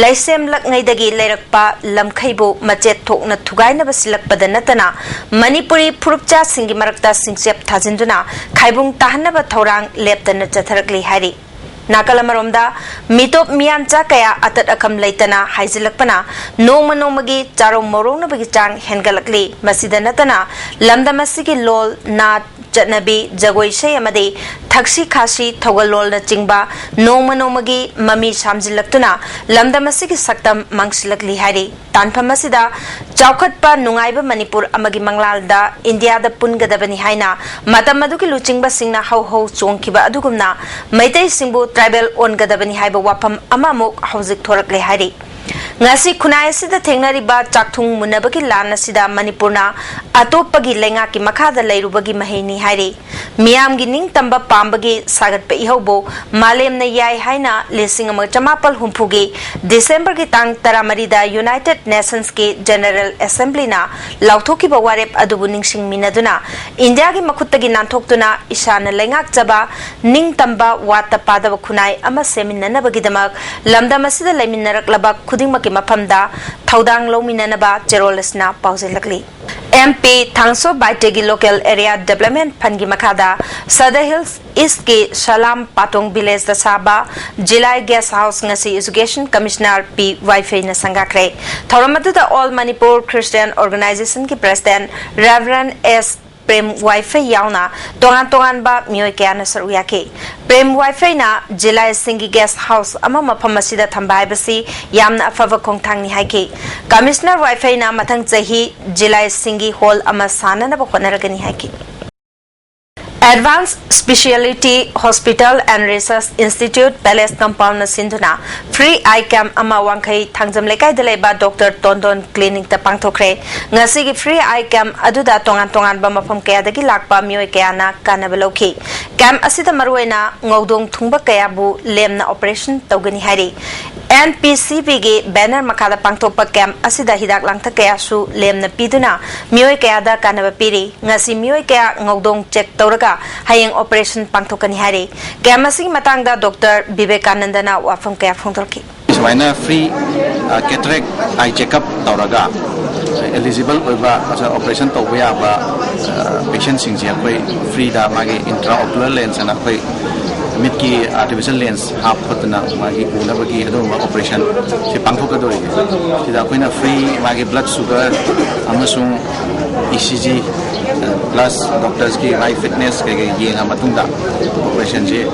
ꯂꯩꯁꯦꯝꯂꯛꯉꯩꯗꯒꯤ ꯂꯩꯔꯛꯄ ꯂꯝꯈꯩꯕꯨ ꯃꯆꯦꯠ ꯊꯣꯛꯅ ꯊꯨꯒꯥꯏꯅꯕ ꯁꯤꯜꯂꯛꯄꯗ ꯅꯠꯇꯅ ꯃꯅꯤꯄꯨꯔꯤ ꯐꯨꯔꯨꯞꯆꯥꯁꯤꯡꯒꯤ ꯃꯔꯛꯇ ꯁꯤꯡꯆꯦꯞ ꯊꯥꯖꯤꯟꯗꯨꯅ ꯈꯥꯏꯕꯨꯡ ꯇꯥꯍꯟꯅꯕ ꯊꯧꯔꯥꯡ ꯂꯦꯞꯇꯅ ꯆꯠꯊꯔꯛꯂꯤ ꯍꯥꯏꯔꯤ꯫ ꯅꯥꯀꯜ ꯑꯃꯔꯣꯝꯗ, ꯃꯤꯇꯣꯞ ꯃꯤꯌꯥꯟꯆꯥ ꯀꯌꯥ ꯑꯇꯠ ꯑꯀꯝ ꯂꯩꯇꯅ ꯍꯥꯏꯖꯤꯜꯂꯛꯄꯅ ꯅꯣꯡꯃ ꯅꯣꯡꯃꯒꯤ ꯆꯥꯔꯧ ꯃꯧꯔꯧꯅꯕꯒꯤ ꯆꯥꯡ ꯍꯦꯟꯒꯠꯂꯛꯂꯤ꯫ ꯃꯁꯤꯗ ꯅꯠꯇꯅ ꯂꯝꯗꯝ ꯑꯁꯤꯒꯤ ꯂꯣꯜ, ꯅꯥꯠ, ꯆꯠꯅꯕꯤ, ꯖꯒꯣꯏ ꯏꯁꯩ ꯑꯃꯗꯤ ꯊꯛꯁꯤ ꯈꯥꯁꯤ, ꯊꯧꯒꯜꯂꯣꯟꯅꯆꯤꯡꯕ ꯅꯣꯡꯃ ꯅꯣꯡꯃꯒꯤ ꯃꯃꯤ ꯁꯥꯝꯖꯤꯜꯂꯛꯇꯨꯅ ꯂꯝꯗꯝ ꯑꯁꯤꯒꯤ ꯁꯛꯇꯝ ꯃꯥꯡꯁꯤꯜꯂꯛꯂꯤ ꯍꯥꯏꯔꯤ꯫ ꯇꯥꯟꯐꯝ ꯑꯁꯤꯗ ꯆꯥꯎꯈꯠꯄ ꯅꯨꯡꯉꯥꯏꯕ ꯃꯅꯤꯄꯨꯔ ꯑꯃꯒꯤ ꯃꯪꯂꯥꯜꯗ ꯏꯟꯗꯤꯌꯥꯗ ꯄꯨꯟꯒꯗꯕꯅꯤ ꯍꯥꯏꯅ ꯃꯇꯝ ꯑꯗꯨꯒꯤ ꯂꯨꯆꯤꯡꯕꯁꯤꯡꯅ ꯍꯧ ꯍꯧ ꯆꯣꯡꯈꯤꯕ ꯑꯗꯨꯒꯨꯝꯅ ꯃꯩꯇꯩꯁꯤꯡꯕꯨ tribal ꯑꯣꯟꯒꯗꯕꯅꯤ ꯍꯥꯏꯕ ꯋꯥꯐꯝ ꯑꯃꯃꯨꯛ ꯍꯧꯖꯤꯛ ꯊꯣꯔꯛꯂꯦ ꯍꯥꯏꯔꯤ꯫ ꯉꯁꯤ ꯈꯨꯟꯅꯥꯏ ꯑꯁꯤꯗ ꯊꯦꯡꯅꯔꯤꯕ ꯆꯥꯛꯊꯨꯡ ꯃꯨꯟꯅꯕꯒꯤ ꯂꯥꯟ ꯑꯁꯤꯗ ꯃꯅꯤꯄꯨꯔꯅ ꯑꯇꯣꯞꯄꯒꯤ ꯂꯩꯉꯥꯛꯀꯤ ꯃꯈꯥꯗ ꯂꯩꯔꯨꯕꯒꯤ ꯃꯍꯩꯅꯤ ꯍꯥꯏꯔꯤ꯫ ꯃꯤꯌꯥꯝꯒꯤ ꯅꯤꯡꯇꯝꯕ ꯄꯥꯝꯕꯒꯤ ꯁꯥꯒꯠꯄ ꯏꯍꯧꯕꯨ ꯃꯥꯂꯦꯝꯅ ꯌꯥꯏ ꯍꯥꯏꯅ ꯂꯤꯁꯤꯡ ꯑꯃ ꯆꯃꯥꯄꯜ ꯍꯨꯝꯐꯨꯒꯤ ꯗꯤꯁꯦꯝꯕꯔꯒꯤ ꯇꯥꯡ ꯇꯔꯥꯃꯔꯤꯗ United Nations ꯀꯤ General Assembly ꯅ ꯂꯥꯎꯊꯣꯛꯈꯤꯕ ꯋꯥꯔꯦꯞ ꯑꯗꯨꯕꯨ ꯅꯤꯡꯁꯤꯡꯃꯤꯟꯅꯗꯨꯅ, ꯏꯟꯗꯤꯌꯥꯒꯤ ꯃꯈꯨꯠꯇꯒꯤ ꯅꯥꯟꯊꯣꯛꯇꯨꯅ ꯏꯁꯥꯅ ꯂꯩꯉꯥꯛꯆꯕ, ꯅꯤꯡꯇꯝꯕ, ꯋꯥꯠꯇ ꯄꯥꯗꯕ ꯈꯨꯟꯅꯥꯏ ꯑꯃ ꯁꯦꯝꯃꯤꯟꯅꯅꯕꯒꯤꯗꯃꯛ ꯂꯝꯗꯝ ꯑꯁꯤꯗ ꯂꯩꯃꯤꯟꯅꯔꯛꯂꯕ ꯈꯨꯗꯤꯡꯃꯛꯀꯤ ꯃꯐꯝꯗ ꯊꯧꯗꯥꯡ ꯂꯧꯃꯤꯟꯅꯅꯕ ꯆꯦꯔꯣꯜ ꯑꯁꯤꯅ ꯄꯥꯎꯖꯦꯜꯂꯛꯂꯤ꯫ M P ꯊꯥꯡꯁꯣ ꯕꯥꯏꯇꯦꯒꯤ Local Area Development Fund ꯒꯤ ꯃꯈꯥꯗ Sadar Hills East ꯀꯤ ꯁꯂꯥꯝ ꯄꯥꯇꯣꯡ village ꯇ ꯁꯥꯕ ꯖꯤꯂꯥꯏ guest house ꯉꯁꯤ Education Commissioner ꯄꯤ ꯋꯥꯏꯐꯩꯅ ꯁꯪꯒꯥꯈ꯭ꯔꯦ꯫ ꯊꯧꯔꯝ ꯑꯗꯨꯗ All Manipur Christian Organization ꯒꯤ President Reverend S ꯄ꯭ꯔꯦꯝ ꯋꯥꯏꯐꯩ ꯌꯥꯎꯅ ꯇꯣꯉꯥꯟ ꯇꯣꯉꯥꯟꯕ ꯃꯤꯑꯣꯏ ꯀꯌꯥꯅ ꯁꯔꯨꯛ ꯌꯥꯈꯤ꯫ ꯄ꯭ꯔꯦꯝ ꯋꯥꯏꯐꯩꯅ ꯖꯤꯂꯥꯏꯁꯤꯡꯒꯤ guest house ꯑꯃ ꯃꯐꯝ ꯑꯁꯤꯗ ꯊꯝꯕ ꯍꯥꯏꯕꯁꯤ ꯌꯥꯝꯅ ꯑꯐꯕ ꯈꯣꯡꯊꯥꯡꯅꯤ ꯍꯥꯏꯈꯤ꯫ Commissioner ꯋꯥꯏꯐꯩꯅ ꯃꯊꯪ ꯆꯍꯤ ꯖꯤꯂꯥꯏꯁꯤꯡꯒꯤ hall ꯑꯃ ꯁꯥꯅꯅꯕ ꯍꯣꯠꯅꯔꯒꯅꯤ ꯍꯥꯏꯈꯤ꯫ Advanced Speciality Hospital and Research Institute Palace Compound ꯅ ꯁꯤꯟꯗꯨꯅ free eye camp ꯑꯃ ꯋꯥꯡꯈꯩ ꯊꯥꯡꯖꯝ ꯂꯩꯀꯥꯏꯗ ꯂꯩꯕ Doctor ꯇꯣꯟꯗꯣꯟ clinic ꯇ ꯄꯥꯡꯊꯣꯛꯈ꯭ꯔꯦ꯫ ꯉꯁꯤꯒꯤ free eye camp ꯑꯗꯨꯗ ꯇꯣꯉꯥꯟ ꯇꯣꯉꯥꯟꯕ ꯃꯐꯝ ꯀꯌꯥꯗꯒꯤ ꯂꯥꯛꯄ ꯃꯤꯑꯣꯏ ꯀꯌꯥꯅ ꯀꯥꯟꯅꯕ ꯂꯧꯈꯤ꯫ Camp ꯑꯁꯤꯗ ꯃꯔꯨꯑꯣꯏꯅ ꯉꯧꯗꯣꯡ ꯊꯨꯡꯕ ꯀꯌꯥꯕꯨ ꯂꯦꯝꯅ operation ꯇꯧꯒꯅꯤ ꯍꯥꯏꯔꯤ꯫ N P C B ꯒꯤ banner ꯃꯈꯥꯗ ꯄꯥꯡꯊꯣꯛꯄ camp ꯑꯁꯤꯗ ꯍꯤꯗꯥꯛ ꯂꯥꯡꯊꯛ ꯀꯌꯥꯁꯨ ꯂꯦꯝꯅ ꯄꯤꯗꯨꯅ ꯃꯤꯑꯣꯏ ꯀꯌꯥꯗ ꯀꯥꯟꯅꯕ ꯄꯤꯔꯤ꯫ ꯉꯁꯤ ꯃꯤꯑꯣꯏ ꯀꯌꯥ ꯉꯧꯗꯣꯡ check ꯇꯧꯔꯒ ꯍꯌꯦꯡ operation ꯄꯥꯡꯊꯣꯛꯀꯅꯤ ꯍꯥꯏꯔꯤ꯫ Camp ꯑꯁꯤꯒꯤ ꯃꯇꯥꯡꯗ Doctor ꯕꯤꯕꯦꯀꯥꯅꯟꯗꯅ ꯋꯥꯐꯝ ꯀꯌꯥ ꯐꯣꯡꯗꯣꯔꯛꯈꯤ꯫ ꯁꯨꯃꯥꯏꯅ free cataract eye checkup ꯇꯧꯔꯒ eligible ꯑꯣꯏꯕ, operation ꯇꯧꯕ ꯌꯥꯕ patient ꯁꯤꯡꯁꯦ ꯑꯩꯈꯣꯏ free ꯗ ꯃꯥꯒꯤ intraocular lens ꯑꯅ ꯑꯩꯈꯣꯏ ꯃꯤꯠꯀꯤ artificial lens ꯍꯥꯞꯄꯗꯨꯅ ꯃꯥꯒꯤ ꯎꯅꯕꯒꯤ ꯑꯗꯨꯒꯨꯝꯕ operation ꯁꯤ ꯄꯥꯡꯊꯣꯛꯀꯗꯧꯔꯤꯅꯤ꯫ ꯁꯤꯗ ꯑꯩꯈꯣꯏꯅ free ꯃꯥꯒꯤ blood sugar ꯑꯃꯁꯨꯡ E C G plus doctors ꯀꯤ eye fitness ꯀꯩꯀꯩ ꯌꯦꯡꯉ ꯃꯇꯨꯡꯗ operation ꯁꯤ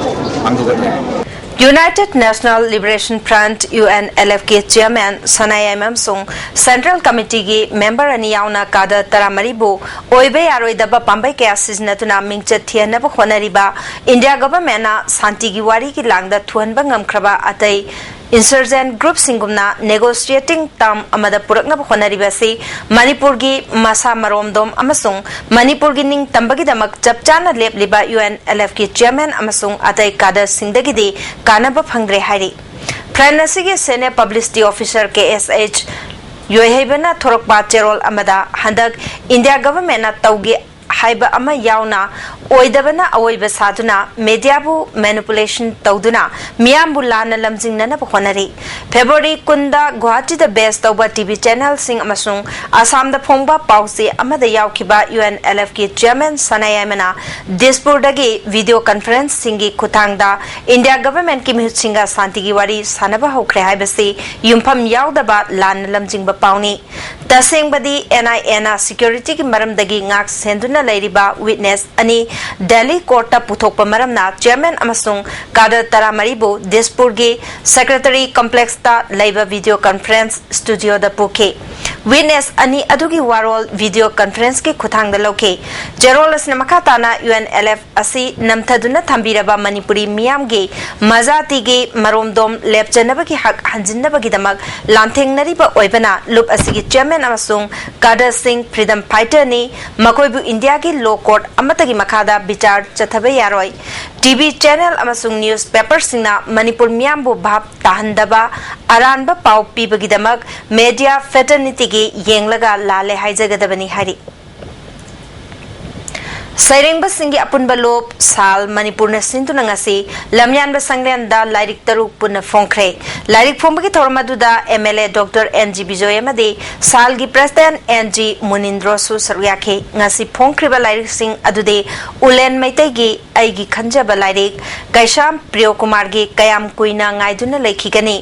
ꯄꯥꯡꯊꯣꯛꯀꯗꯣꯏꯅꯤ꯫ United National Liberation Front, U N L F ꯀꯤ chairman ꯁꯅꯥꯌꯥꯏꯃ ꯑꯃꯁꯨꯡ central committee ꯒꯤ member ꯑꯅꯤ ꯌꯥꯎꯅ cadre ꯇꯔꯥꯃꯔꯤꯕꯨ ꯑꯣꯏꯕ ꯌꯥꯔꯣꯏꯗꯕ ꯄꯥꯝꯕꯩ ꯀꯌꯥ ꯁꯤꯖꯤꯟꯅꯗꯨꯅ ꯃꯤꯡꯆꯠ ꯊꯤꯍꯟꯅꯕ ꯍꯣꯠꯅꯔꯤꯕ India government ꯅ ꯁꯥꯟꯇꯤꯒꯤ ꯋꯥꯔꯤꯒꯤ ꯂꯥꯡꯗ ꯊꯨꯍꯟꯕ ꯉꯝꯈ꯭ꯔꯕ ꯑꯇꯩ Insurgent group ꯁꯤꯡꯒꯨꯝꯅ negotiating term ꯑꯃꯗ ꯄꯨꯔꯛꯅꯕ ꯍꯣꯠꯅꯔꯤꯕ ꯑꯁꯤ ꯃꯅꯤꯄꯨꯔꯒꯤ ꯃꯁꯥ ꯃꯔꯣꯝꯗꯣꯝ ꯑꯃꯁꯨꯡ ꯃꯅꯤꯄꯨꯔꯒꯤ ꯅꯤꯡꯇꯝꯕꯒꯤꯗꯃꯛ ꯆꯞ ꯆꯥꯅ ꯂꯦꯞꯂꯤꯕ UNLF ꯀꯤ chairman ꯑꯃꯁꯨꯡ ꯑꯇꯩ cadre ꯁꯤꯡꯗꯒꯤꯗꯤ ꯀꯥꯟꯅꯕ ꯐꯪꯗ꯭ꯔꯦ ꯍꯥꯏꯔꯤ꯫ Front ꯑꯁꯤꯒꯤ senior publicity officer ꯀꯦ ꯑꯦꯁ ꯑꯩꯆ ꯌꯣꯏꯍꯩꯕꯅ ꯊꯣꯔꯛꯄ ꯆꯦꯔꯣꯜ ꯑꯃꯗ ꯍꯟꯗꯛ India government ꯅ ꯇꯧꯒꯦ ꯍꯥꯏꯕ ꯑꯃ ꯌꯥꯎꯅ ꯑꯣꯏꯗꯕꯅ ꯑꯑꯣꯏꯕ ꯁꯥꯗꯨꯅ media ꯕꯨ manipulation ꯇꯧꯗꯨꯅ ꯃꯤꯌꯥꯝꯕꯨ ꯂꯥꯟꯅ ꯂꯝꯖꯤꯡꯅꯅꯕ ꯍꯣꯠꯅꯔꯤ꯫ February ꯀꯨꯟꯗ ꯒꯨꯋꯥꯍꯥꯇꯤꯗ base ꯇꯧꯕ TV channel ꯁꯤꯡ ꯑꯃꯁꯨꯡ ꯑꯁꯥꯝꯗ ꯐꯣꯡꯕ ꯄꯥꯎꯆꯦ ꯑꯃꯗ ꯌꯥꯎꯈꯤꯕ UNLF ꯀꯤ chairman ꯁꯅꯥꯌꯥꯏꯃꯅ ꯗꯤꯁꯄꯨꯔꯗꯒꯤ video conference ꯁꯤꯡꯒꯤ ꯈꯨꯠꯊꯥꯡꯗ India government ꯀꯤ ꯃꯤꯍꯨꯠꯁꯤꯡꯒ ꯁꯥꯟꯇꯤꯒꯤ ꯋꯥꯔꯤ ꯁꯥꯟꯅꯕ ꯍꯧꯈ꯭ꯔꯦ ꯍꯥꯏꯕꯁꯤ ꯌꯨꯝꯐꯝ ꯌꯥꯎꯗꯕ ꯂꯥꯟꯅ ꯂꯝꯖꯤꯡꯕ ꯄꯥꯎꯅꯤ꯫ ꯇꯁꯦꯡꯕꯗꯤ NIA ꯅ security ꯒꯤ ꯃꯔꯝꯗꯒꯤ ꯉꯥꯛ ꯁꯦꯟꯗꯨꯅ ꯂꯩꯔꯤꯕ witness ꯑꯅꯤ Delhi court ꯇ ꯄꯨꯊꯣꯛꯄ ꯃꯔꯝꯅ chairman ꯑꯃꯁꯨꯡ cadre ꯇꯔꯥꯃꯔꯤꯕꯨ ꯗꯤꯁꯄꯨꯔꯒꯤ Secretary complex ꯇ ꯂꯩꯕ video conference studio ꯗ ꯄꯨꯈꯤ꯫ Witness ꯑꯅꯤ ꯑꯗꯨꯒꯤ ꯋꯥꯔꯣꯜ video conference ꯀꯤ ꯈꯨꯠꯊꯥꯡꯗ ꯂꯧꯈꯤ꯫ ꯆꯦꯔꯣꯜ ꯑꯁꯤꯅ ꯃꯈꯥ ꯇꯥꯅ UNLF ꯑꯁꯤ ꯅꯝꯊꯗꯨꯅ ꯊꯝꯕꯤꯔꯕ ꯃꯅꯤꯄꯨꯔꯤ ꯃꯤꯌꯥꯝꯒꯤ ꯃꯖꯥꯇꯤꯒꯤ ꯃꯔꯣꯝꯗꯣꯝ ꯂꯦꯞꯆꯅꯕꯒꯤ ꯍꯛ ꯍꯟꯖꯤꯟꯅꯕꯒꯤꯗꯃꯛ ꯂꯥꯟꯊꯦꯡꯅꯔꯤꯕ ꯑꯣꯏꯕꯅ ꯂꯨꯞ ꯑꯁꯤꯒꯤ chairman ꯑꯃꯁꯨꯡ cadre ꯁꯤꯡ freedom fighter ꯅꯤ, ꯃꯈꯣꯏꯕꯨ ꯏꯟꯗꯤꯌꯥꯒꯤ law court ꯑꯃꯠꯇꯒꯤ ꯃꯈꯥꯗ ꯕꯤꯆꯥꯔ ꯆꯠꯊꯕ ꯌꯥꯔꯣꯏ꯫ TV channel ꯑꯃꯁꯨꯡ newspaper ꯁꯤꯡꯅ ꯃꯅꯤꯄꯨꯔ ꯃꯤꯌꯥꯝꯕꯨ ꯚꯥꯞ ꯇꯥꯍꯟꯗꯕ ꯑꯔꯥꯟꯕ ꯄꯥꯎ ꯄꯤꯕꯒꯤꯗꯃꯛ media fraternity ꯒꯤ ꯌꯦꯡꯂꯒ ꯂꯥꯜꯂꯦ ꯍꯥꯏꯖꯒꯗꯕꯅꯤ ꯍꯥꯏꯔꯤ꯫ ꯁꯩꯔꯦꯡꯕꯁꯤꯡꯒꯤ ꯑꯄꯨꯟꯕ ꯂꯨꯞ ꯁꯥꯜ ꯃꯅꯤꯄꯨꯔꯅ ꯁꯤꯟꯗꯨꯅ ꯉꯁꯤ ꯂꯝꯌꯥꯟꯕ ꯁꯪꯂꯦꯟꯗ ꯂꯥꯏꯔꯤꯛ ꯇꯔꯨꯛ ꯄꯨꯟꯅ ꯐꯣꯡꯈ꯭ꯔꯦ꯫ ꯂꯥꯏꯔꯤꯛ ꯐꯣꯡꯕꯒꯤ ꯊꯧꯔꯝ ꯑꯗꯨꯗ MLA Doctor N G Bijoy ꯑꯃꯗꯤ ꯁꯥꯜꯒꯤ president N G ꯃꯨꯅꯤꯟꯗ꯭ꯔꯣꯁꯨ ꯁꯔꯨꯛ ꯌꯥꯈꯤ꯫ ꯉꯁꯤ ꯐꯣꯡꯈ꯭ꯔꯤꯕ ꯂꯥꯏꯔꯤꯛꯁꯤꯡ ꯑꯗꯨꯗꯤ ꯎꯂꯦꯟ ꯃꯩꯇꯩꯒꯤ ꯑꯩꯒꯤ ꯈꯟꯖꯕ ꯂꯥꯏꯔꯤꯛ, ꯀꯩꯁꯥꯝ ꯄ꯭ꯔꯤꯌꯣꯀꯨꯃꯥꯔꯒꯤ ꯀꯌꯥꯝ ꯀꯨꯏꯅ ꯉꯥꯏꯗꯨꯅ ꯂꯩꯈꯤꯒꯅꯤ,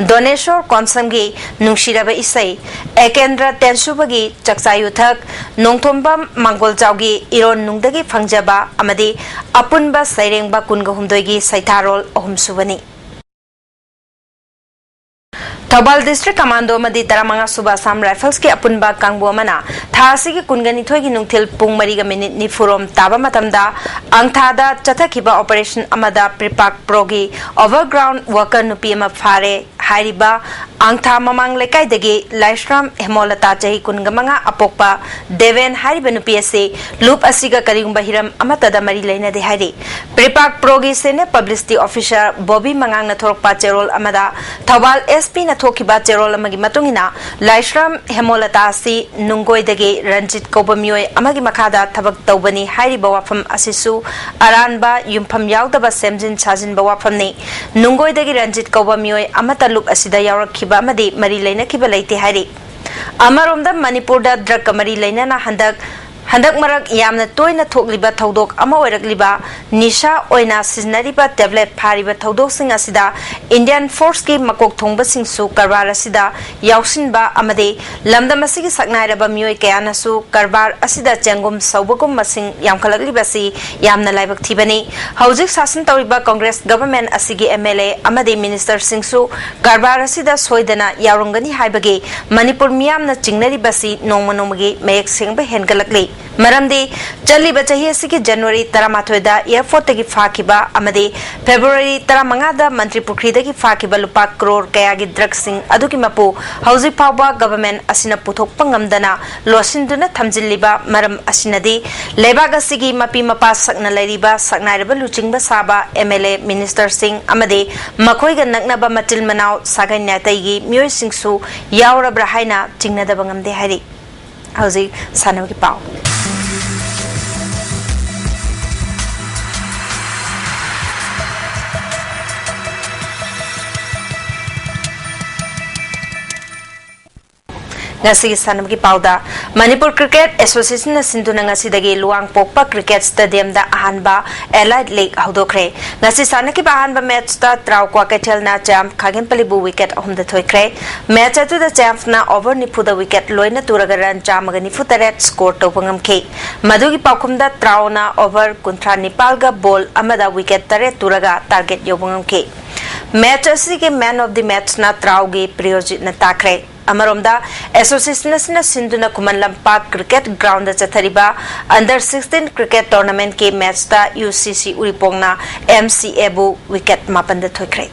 ꯗꯣꯅꯦꯁꯣꯔ ꯀꯣꯟꯁꯝꯒꯤ ꯅꯨꯡꯁꯤꯔꯕ ꯏꯁꯩ, ꯑꯦꯀꯦꯟꯗ꯭ꯔ ꯇꯦꯟꯁꯨꯕꯒꯤ ꯆꯥꯛꯆꯥ ꯌꯨꯊꯛ, ꯅꯣꯡꯊꯣꯝꯕꯝ ꯃꯥꯡꯒꯣꯜꯖꯥꯎꯒꯤ ꯏꯔꯣꯟ ꯅꯨꯡꯗꯒꯤ ꯐꯪꯖꯕ ꯑꯃꯗꯤ ꯑꯄꯨꯟꯕ ꯁꯩꯔꯦꯡꯕ ꯀꯨꯟꯒ ꯍꯨꯝꯗꯣꯏꯒꯤ ꯁꯩꯊꯥꯔꯣꯜ ꯑꯍꯨꯝꯁꯨꯕꯅꯤ꯫ ꯊꯧꯕꯥꯜ ꯗꯤꯁꯇ꯭ꯔꯤꯛ ꯀꯃꯥꯟꯗꯣ ꯑꯃꯗꯤ ꯇꯔꯥꯃꯉꯥ ꯁꯨꯕ ꯑꯁꯥꯝ ꯔꯥꯏꯐꯜꯁꯀꯤ ꯑꯄꯨꯟꯕ ꯀꯥꯡꯕꯨ ꯑꯃꯅ ꯊꯥ ꯑꯁꯤꯒꯤ ꯀꯨꯟꯒ ꯅꯤꯊꯣꯏꯒꯤ ꯅꯨꯡꯊꯤꯜ ꯄꯨꯡ ꯃꯔꯤꯒ ꯃꯤꯅꯤꯠ ꯅꯤꯐꯨꯔꯣꯝ ꯇꯥꯕ ꯃꯇꯝꯗ ꯑꯪꯊꯥꯗ ꯆꯠꯊꯈꯤꯕ ꯑꯣꯄꯔꯦꯁꯟ ꯑꯃꯗ ꯄ꯭ꯔꯤꯄꯥꯛ ꯄ꯭ꯔꯣꯒꯤ ꯑꯣꯚꯔꯒ꯭ꯔꯥꯎꯟ ꯋꯥꯔꯀꯔ ꯅꯨꯄꯤ ꯑꯃ ꯐꯥꯔꯦ꯫ ꯍꯥꯏꯔꯤꯕ ꯑꯪꯊꯥ ꯃꯃꯥꯡ ꯂꯩꯀꯥꯏꯗꯒꯤ ꯂꯥꯏꯁ꯭ꯔꯥꯝ ꯍꯦꯃꯣꯂꯇꯥ, ꯆꯍꯤ ꯀꯨꯟꯒ ꯃꯉꯥ, ꯑꯄꯣꯛꯄ ꯗꯦꯕꯦꯟ ꯍꯥꯏꯔꯤꯕ ꯅꯨꯄꯤ ꯑꯁꯤ ꯂꯨꯞ ꯑꯁꯤꯒ ꯀꯔꯤꯒꯨꯝꯕ ꯍꯤꯔꯝ ꯑꯃꯠꯇꯗ ꯃꯔꯤ ꯂꯩꯅꯗꯦ ꯍꯥꯏꯔꯤ꯫ ꯄ꯭ꯔꯤꯄꯥꯛ ꯄ꯭ꯔꯣꯒꯤ ꯁꯦꯅꯤꯌꯔ ꯄꯕ꯭ꯂꯤꯁꯤꯇꯤ ꯑꯣꯐꯤꯁꯔ ꯕꯣꯕꯤ ꯃꯉꯥꯡꯅ ꯊꯣꯔꯛꯄ ꯆꯦꯔꯣꯜ ꯑꯃꯗ ꯊꯧꯕꯥꯜ ꯑꯦꯁ ꯄꯤꯅ ꯊꯣꯛꯈꯤꯕ ꯆꯦꯔꯣꯜ ꯑꯃꯒꯤ ꯃꯇꯨꯡ ꯏꯟꯅ, ꯂꯥꯏꯁ꯭ꯔꯥꯝ ꯍꯦꯃꯣꯂꯇꯥ ꯑꯁꯤ ꯅꯨꯡꯒꯣꯏꯗꯒꯤ ꯔꯟꯖꯤꯠ ꯀꯧꯕ ꯃꯤꯑꯣꯏ ꯑꯃꯒꯤ ꯃꯈꯥꯗ ꯊꯕꯛ ꯇꯧꯕꯅꯤ ꯍꯥꯏꯔꯤꯕ ꯋꯥꯐꯝ ꯑꯁꯤꯁꯨ ꯑꯔꯥꯟꯕ, ꯌꯨꯝꯐꯝ ꯌꯥꯎꯗꯕ ꯁꯦꯝꯖꯤꯟ ꯁꯥꯖꯤꯟꯕ ꯋꯥꯐꯝꯅꯤ꯫ ꯅꯨꯡꯒꯣꯏꯗꯒꯤ ꯔꯟꯖꯤꯠ ꯀꯧꯕ ꯃꯤꯑꯣꯏ ꯑꯃꯠꯇ ꯂꯨꯞ ꯑꯁꯤꯗ ꯌꯥꯎꯔꯛꯈꯤꯕ ꯑꯃꯗꯤ ꯃꯔꯤ ꯂꯩꯅꯈꯤꯕ ꯂꯩꯇꯦ ꯍꯥꯏꯔꯤ꯫ ꯑꯃꯔꯣꯝꯗ, ꯃꯅꯤꯄꯨꯔꯗ ꯗ꯭ꯔꯒꯀ ꯃꯔꯤ ꯂꯩꯅꯅ ꯍꯟꯗꯛ, ꯍꯟꯗꯛ ꯃꯔꯛ ꯌꯥꯝꯅ ꯇꯣꯏꯅ ꯊꯣꯛꯂꯤꯕ ꯊꯧꯗꯣꯛ ꯑꯃ ꯑꯣꯏꯔꯛꯂꯤꯕ ꯅꯤꯁꯥ ꯑꯣꯏꯅ ꯁꯤꯖꯤꯟꯅꯔꯤꯕ ꯇꯦꯕ꯭ꯂꯦꯠ ꯐꯥꯔꯤꯕ ꯊꯧꯗꯣꯛꯁꯤꯡ ꯑꯁꯤꯗ ꯏꯟꯗꯤꯌꯥꯟ ꯐꯣꯔꯁꯀꯤ ꯃꯀꯣꯛ ꯊꯣꯡꯕꯁꯤꯡꯁꯨ ꯀꯔꯕꯥꯔ ꯑꯁꯤꯗ ꯌꯥꯎꯁꯤꯟꯕ ꯑꯃꯗꯤ ꯂꯝꯗꯝ ꯑꯁꯤꯒꯤ ꯁꯛꯅꯥꯏꯔꯕ ꯃꯤꯑꯣꯏ ꯀꯌꯥꯅꯁꯨ ꯀꯔꯕꯥꯔ ꯑꯁꯤꯗ ꯆꯦꯡꯒꯨꯝ ꯁꯧꯕꯒꯨꯝ ꯃꯁꯤꯡ ꯌꯥꯝꯈꯠꯂꯛꯂꯤꯕꯁꯤ ꯌꯥꯝꯅ ꯂꯥꯏꯕꯛ ꯊꯤꯕꯅꯤ꯫ ꯍꯧꯖꯤꯛ ꯁꯥꯁꯟ ꯇꯧꯔꯤꯕ ꯀꯣꯡꯒ꯭ꯔꯦꯁ ꯒꯚꯔꯟꯃꯦꯟꯠ ꯑꯁꯤꯒꯤ ꯑꯦꯝ ꯑꯦꯜ ꯑꯦ ꯑꯃꯗꯤ ꯃꯤꯅꯤꯁꯇꯔꯁꯤꯡꯁꯨ ꯀꯔꯕꯥꯔ ꯑꯁꯤꯗ ꯁꯣꯏꯗꯅ ꯌꯥꯎꯔꯝꯒꯅꯤ ꯍꯥꯏꯕꯒꯤ ꯃꯅꯤꯄꯨꯔ ꯃꯤꯌꯥꯝꯅ ꯆꯤꯡꯅꯔꯤꯕꯁꯤ ꯅꯣꯡꯃ ꯅꯣꯡꯃꯒꯤ ꯃꯌꯦꯛ ꯁꯦꯡꯕ ꯍꯦꯟꯒꯠꯂꯛꯂꯤ꯫ ꯃꯔꯝꯗꯤ ꯆꯠꯂꯤꯕ ꯆꯍꯤ ꯑꯁꯤꯒꯤ ꯖꯅꯋꯥꯔꯤ ꯇꯔꯥꯃꯥꯊꯣꯏꯗ ꯑꯦꯌꯔꯄꯣꯔꯠꯇꯒꯤ ꯐꯥꯈꯤꯕ ꯑꯃꯗꯤ ꯐꯦꯕ꯭ꯔꯨꯋꯥꯔꯤ ꯇꯔꯥꯃꯉꯥꯗ ꯃꯟꯇ꯭ꯔꯤ ꯄꯨꯈ꯭ꯔꯤꯗꯒꯤ ꯐꯥꯈꯤꯕ ꯂꯨꯄꯥ ꯀ꯭ꯔꯣꯔ ꯀꯌꯥꯒꯤ ꯗ꯭ꯔꯒꯁꯤꯡ ꯑꯗꯨꯒꯤ ꯃꯄꯨ ꯍꯧꯖꯤꯛ ꯐꯥꯎꯕ ꯒꯚꯔꯟꯃꯦꯟꯠ ꯑꯁꯤꯅ ꯄꯨꯊꯣꯛꯄ ꯉꯝꯗꯅ ꯂꯣꯠꯁꯤꯟꯗꯨꯅ ꯊꯝꯖꯤꯜꯂꯤꯕ ꯃꯔꯝ ꯑꯁꯤꯅꯗꯤ ꯂꯩꯕꯥꯛ ꯑꯁꯤꯒꯤ ꯃꯄꯤ ꯃꯄꯥ ꯁꯛꯅ ꯂꯩꯔꯤꯕ ꯁꯛꯅꯥꯏꯔꯕ ꯂꯨꯆꯤꯡꯕ ꯁꯥꯕ ꯑꯦꯝ ꯑꯦꯜ ꯑꯦ, ꯃꯤꯅꯤꯁꯇꯔꯁꯤꯡ ꯑꯃꯗꯤ ꯃꯈꯣꯏꯒ ꯅꯛꯅꯕ ꯃꯆꯤꯜ ꯃꯅꯥꯎ ꯁꯥꯒꯩ ꯅꯥꯇꯩꯒꯤ ꯃꯤꯑꯣꯏꯁꯤꯡꯁꯨ ꯌꯥꯎꯔꯕ꯭ꯔꯥ ꯍꯥꯏꯅ ꯆꯤꯡꯅꯗꯕ ꯉꯝꯗꯦ ꯍꯥꯏꯔꯤ꯫ ꯍꯧꯖꯤꯛ ꯁꯥꯟꯅꯕꯒꯤ ꯄꯥꯎ꯫ ꯉꯁꯤꯒꯤ ꯁꯥꯟꯅꯕꯒꯤ ꯄꯥꯎꯗ, ꯃꯅꯤꯄꯨꯔ ꯀ꯭ꯔꯤꯀꯦꯠ ꯑꯦꯁꯣꯁꯤꯌꯦꯁꯟꯅ ꯁꯤꯟꯗꯨꯅ ꯉꯁꯤꯗꯒꯤ ꯂꯨꯋꯥꯡꯄꯣꯛꯄ ꯀ꯭ꯔꯤꯀꯦꯠ ꯁ꯭ꯇꯦꯗꯤꯌꯝꯗ ꯑꯍꯥꯟꯕ ꯑꯦꯂꯥꯏꯠ ꯂꯤꯒ ꯍꯧꯗꯣꯛꯈ꯭ꯔꯦ꯫ ꯉꯁꯤ ꯁꯥꯟꯅꯈꯤꯕ ꯑꯍꯥꯟꯕ ꯃꯦꯆꯇ ꯇ꯭ꯔꯥꯎ ꯀ꯭ꯋꯥꯀꯩꯊꯦꯜꯅ ꯆꯌꯥꯝ ꯈꯥꯒꯦꯝꯄꯜꯂꯤꯕꯨ ꯋꯤꯀꯦꯠ ꯑꯍꯨꯝꯗ ꯊꯣꯏꯈ꯭ꯔꯦ꯫ ꯃꯦꯆ ꯑꯗꯨꯗ ꯆꯌꯥꯝꯅ ꯑꯣꯚꯔ ꯅꯤꯐꯨꯗ ꯋꯤꯀꯦꯠ ꯂꯣꯏꯅ ꯇꯨꯔꯒ ꯔꯟ ꯆꯥꯝꯃꯒ ꯅꯤꯐꯨ ꯇꯔꯦꯠ ꯁ꯭ꯀꯣꯔ ꯇꯧꯕ ꯉꯝꯈꯤ꯫ ꯃꯗꯨꯒꯤ ꯄꯥꯎꯈꯨꯝꯗ ꯇ꯭ꯔꯥꯎꯅ ꯑꯣꯚꯔ ꯀꯨꯟꯊ꯭ꯔꯥ ꯅꯤꯄꯥꯜꯒ ꯕꯣꯜ ꯑꯃꯗ ꯋꯤꯀꯦꯠ ꯇꯔꯦꯠ ꯇꯨꯔꯒ ꯇꯥꯔꯒꯦꯠ ꯌꯧꯕ ꯉꯝꯈꯤ꯫ ꯃꯦꯆ ꯑꯁꯤꯒꯤ ꯃꯦꯟ ꯑꯣꯐ ꯗꯤ ꯃꯦꯆꯅ ꯇ꯭ꯔꯥꯎꯒꯤ ꯄ꯭ꯔꯤꯌꯣꯖꯤꯠꯅ ꯇꯥꯈ꯭ꯔꯦ꯫ ꯑꯃꯔꯣꯝꯗ, ꯑꯦꯁꯣꯁꯤꯌꯦꯁꯟ ꯑꯁꯤꯅ ꯁꯤꯟꯗꯨꯅ ꯈꯨꯃꯟ ꯂꯝꯄꯥꯛ ꯀ꯭ꯔꯤꯀꯦꯠ ꯒ꯭ꯔꯥꯎꯟꯗ ꯆꯠꯊꯔꯤꯕ ꯑꯟꯗꯔ ꯁꯤꯛꯁꯇꯤꯟ ꯀ꯭ꯔꯤꯀꯦꯠ ꯇꯣꯔꯅꯥꯃꯦꯟꯠꯀꯤ ꯃꯦꯆꯇ ꯌꯨ ꯁꯤ ꯁꯤ ꯎꯔꯤꯄꯣꯛꯅ ꯑꯦꯝ ꯁꯤ ꯑꯦꯕꯨ ꯋꯤꯀꯦꯠ ꯃꯥꯄꯟꯗ ꯊꯣꯏꯈ꯭ꯔꯦ꯫